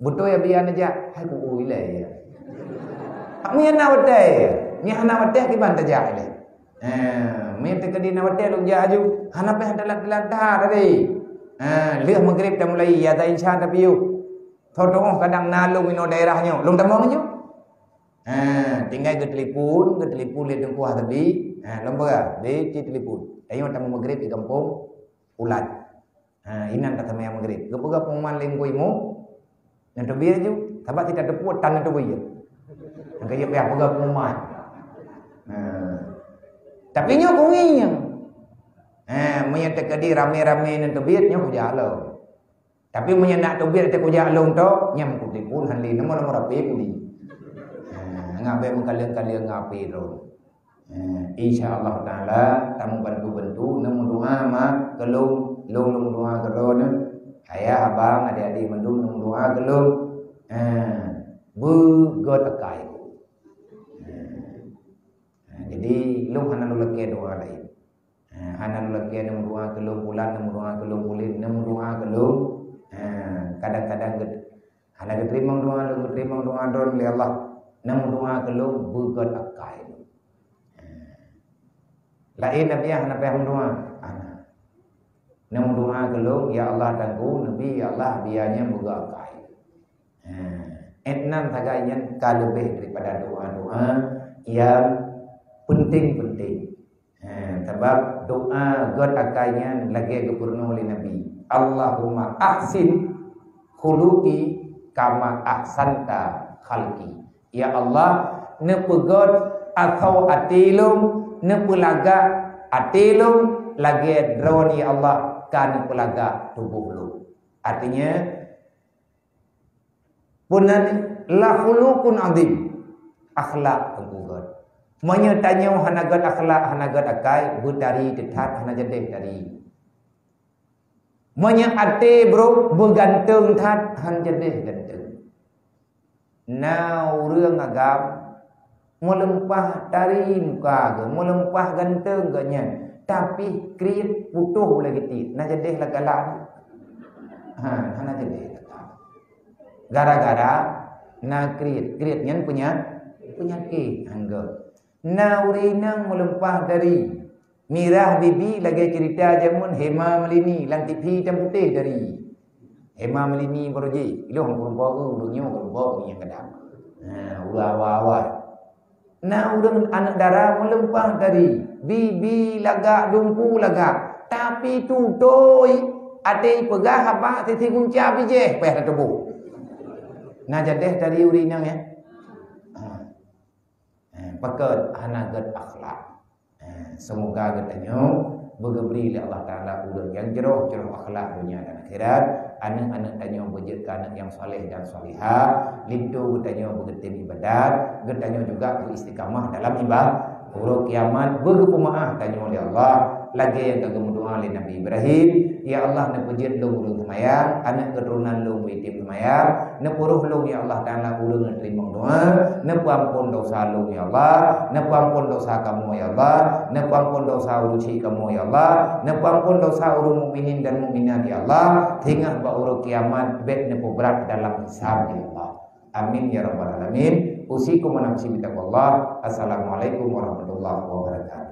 Beutôi ya biya neujak, hai ku ui lé ya. Hak meunan na watée, nyan hana watée kiban tajak lé. Ha, meunan teukeudi na watée lôn jak aju, hana payah dalat-dalat that tadi. Ha, lheueh Maghrib tamulai, ya za insya tapiôh. Tho-tho kadang na lôn inoe daerah nyoe, lôn tamong aju. Ha, tinggai geutelepon, geutelepon lé Teungku Hasabi. Ha, lôn peugah, bèk ci telepon. Tanyoe tamong Maghrib di gampông Ulat. Ha, inan ka seumayang Maghrib. Geupeugah pengumuman lé Teungku Imum, nyan teubiet ju, sabab sita teupeu tan nyan teubiet. Nyang ka jeuet payah peugah pengumuman. Ha. Tapi nyoe kuwéng nyoe. Ha, meunyoe teukeudi ramé-ramé nyan teubiet, nyoe kujak lom. Tapi meunyoe nak teubiet teuh kujak lom tok, nyan kutelepon han lé nomor-nomor H P kuli. Ha, ngat bèk meukaleng-kaleng ngon H P lom. Eh, insya Allah Taala, tameubantu-bantu, neumeudoa ma keu lôn, lôn neumeudoa keu droeneuh. Ayah, abang, adik-adik mandum neumeudoa keu lôn. Eh, beugöt akai. Eh, jadi, lôn hana lôn lakée doa laén. Eh, hana lôn lakée neumeudoa keu lôn pulan, neumeudoa keu lôn pulan, neumeudoa keu lôn. Eh, kadang-kadang gét-, Hana geuteurimong doa lôn, geuteurimong doa droeneuh lé Allah. Neumeudoa keu lôn beugöt akai lôn. Laén Nabi hana payah meudoa. Hana. Neumeudoa keu lôn, ya Allah, Teungku, Nabi, ya Allah, biya nyan beugöt akai. Ha. Étnan sagai nyan ka leubeh daripada doa-doa nyang penting-penting. Ha, sabab doa göt akai nyan lagée geupurunoe lé Nabi, "Allahumma ahsin khuluqi kama ahsanta khalqi." Ya Allah, neupeugöt asoe até lôn, neupeulagak até lôn lagée droeneuh ya Allah ka neupeulagak tuboh lôn. Artinya, Peue nan la khuluqun azim, akhlak teungku göt. Meunyoe tanyoe hana göt akhlak, hana göt akai, beutari teuthat hana jadeh tari. Meunyoe até brok beuganteung that, hana jadeh ganteung. Na ureuëng agam Meuleumpah tari muka geuh, meuleumpah ganteung geuh nyan, tapi kriet putôh ulée geuti, na jadeh lagala. Ha, hana jadeh lagala. Gara-gara na kriet, kriet nyan peunya-, peunyakét anggô. Na ureuëng inong meuleumpah tari, mirah bibi lagée ceurita jameun Hema Malini lam T V hitam putéh tari. Hema Malini baroe jih, ilong keureumpok ureuëng nyoe keureumpok nyang gadang. Ha, ureuëng awai-awai. Na ureuëng aneuëk dara meuleumpah tari, bibi lagak, dumpu lagak, tapi tutôi até peugah haba sisi gunca bijéh payah tatuboh. Na jadeh tari ureuëng inong, ya. Ha. Eh, pakon hana göt akhlak. Eh, seumoga geutanyoe beugeubri lé Allah Taala ureuëng nyang jroh-jroh akhlak donya dan akhirat, aneuëk-aneuëk tanyoe beujeuet keu aneuëk nyang saleh dan salihah, linto geutanyoe beugeutem ibadat, geutanyoe juga beuistiqamah dalam ibadat. Uroe kiamat beugeupeumaáh tanyoe lé Allah, lagée nyang ka geumeudoá lé Nabi Ibrahim, "Ya Allah, neupeujeuet lôn ureuëng seumayang, aneuëk keuturonan lôn beuitem seumayang, neupuroh lôn, ya Allah Taala, ureuëng neuteurimong doá, neupeuamphon dosa lôn, ya Allah, neupeuamphon dosa kamoe, ya Allah, neupeuamphon dosa ureuëng syik kamoe, ya Allah, neupeuamphon dosa ureuëng mukminin dan mukminat, ya Allah, singoh bak uroe kiamat bèk neupeubrat dalam hisab, ya Allah. Amin, ya rabbal alamin. Usikum wa nafsi bitaqwallah. Assalamualaikum warahmatullahi wabarakatuh."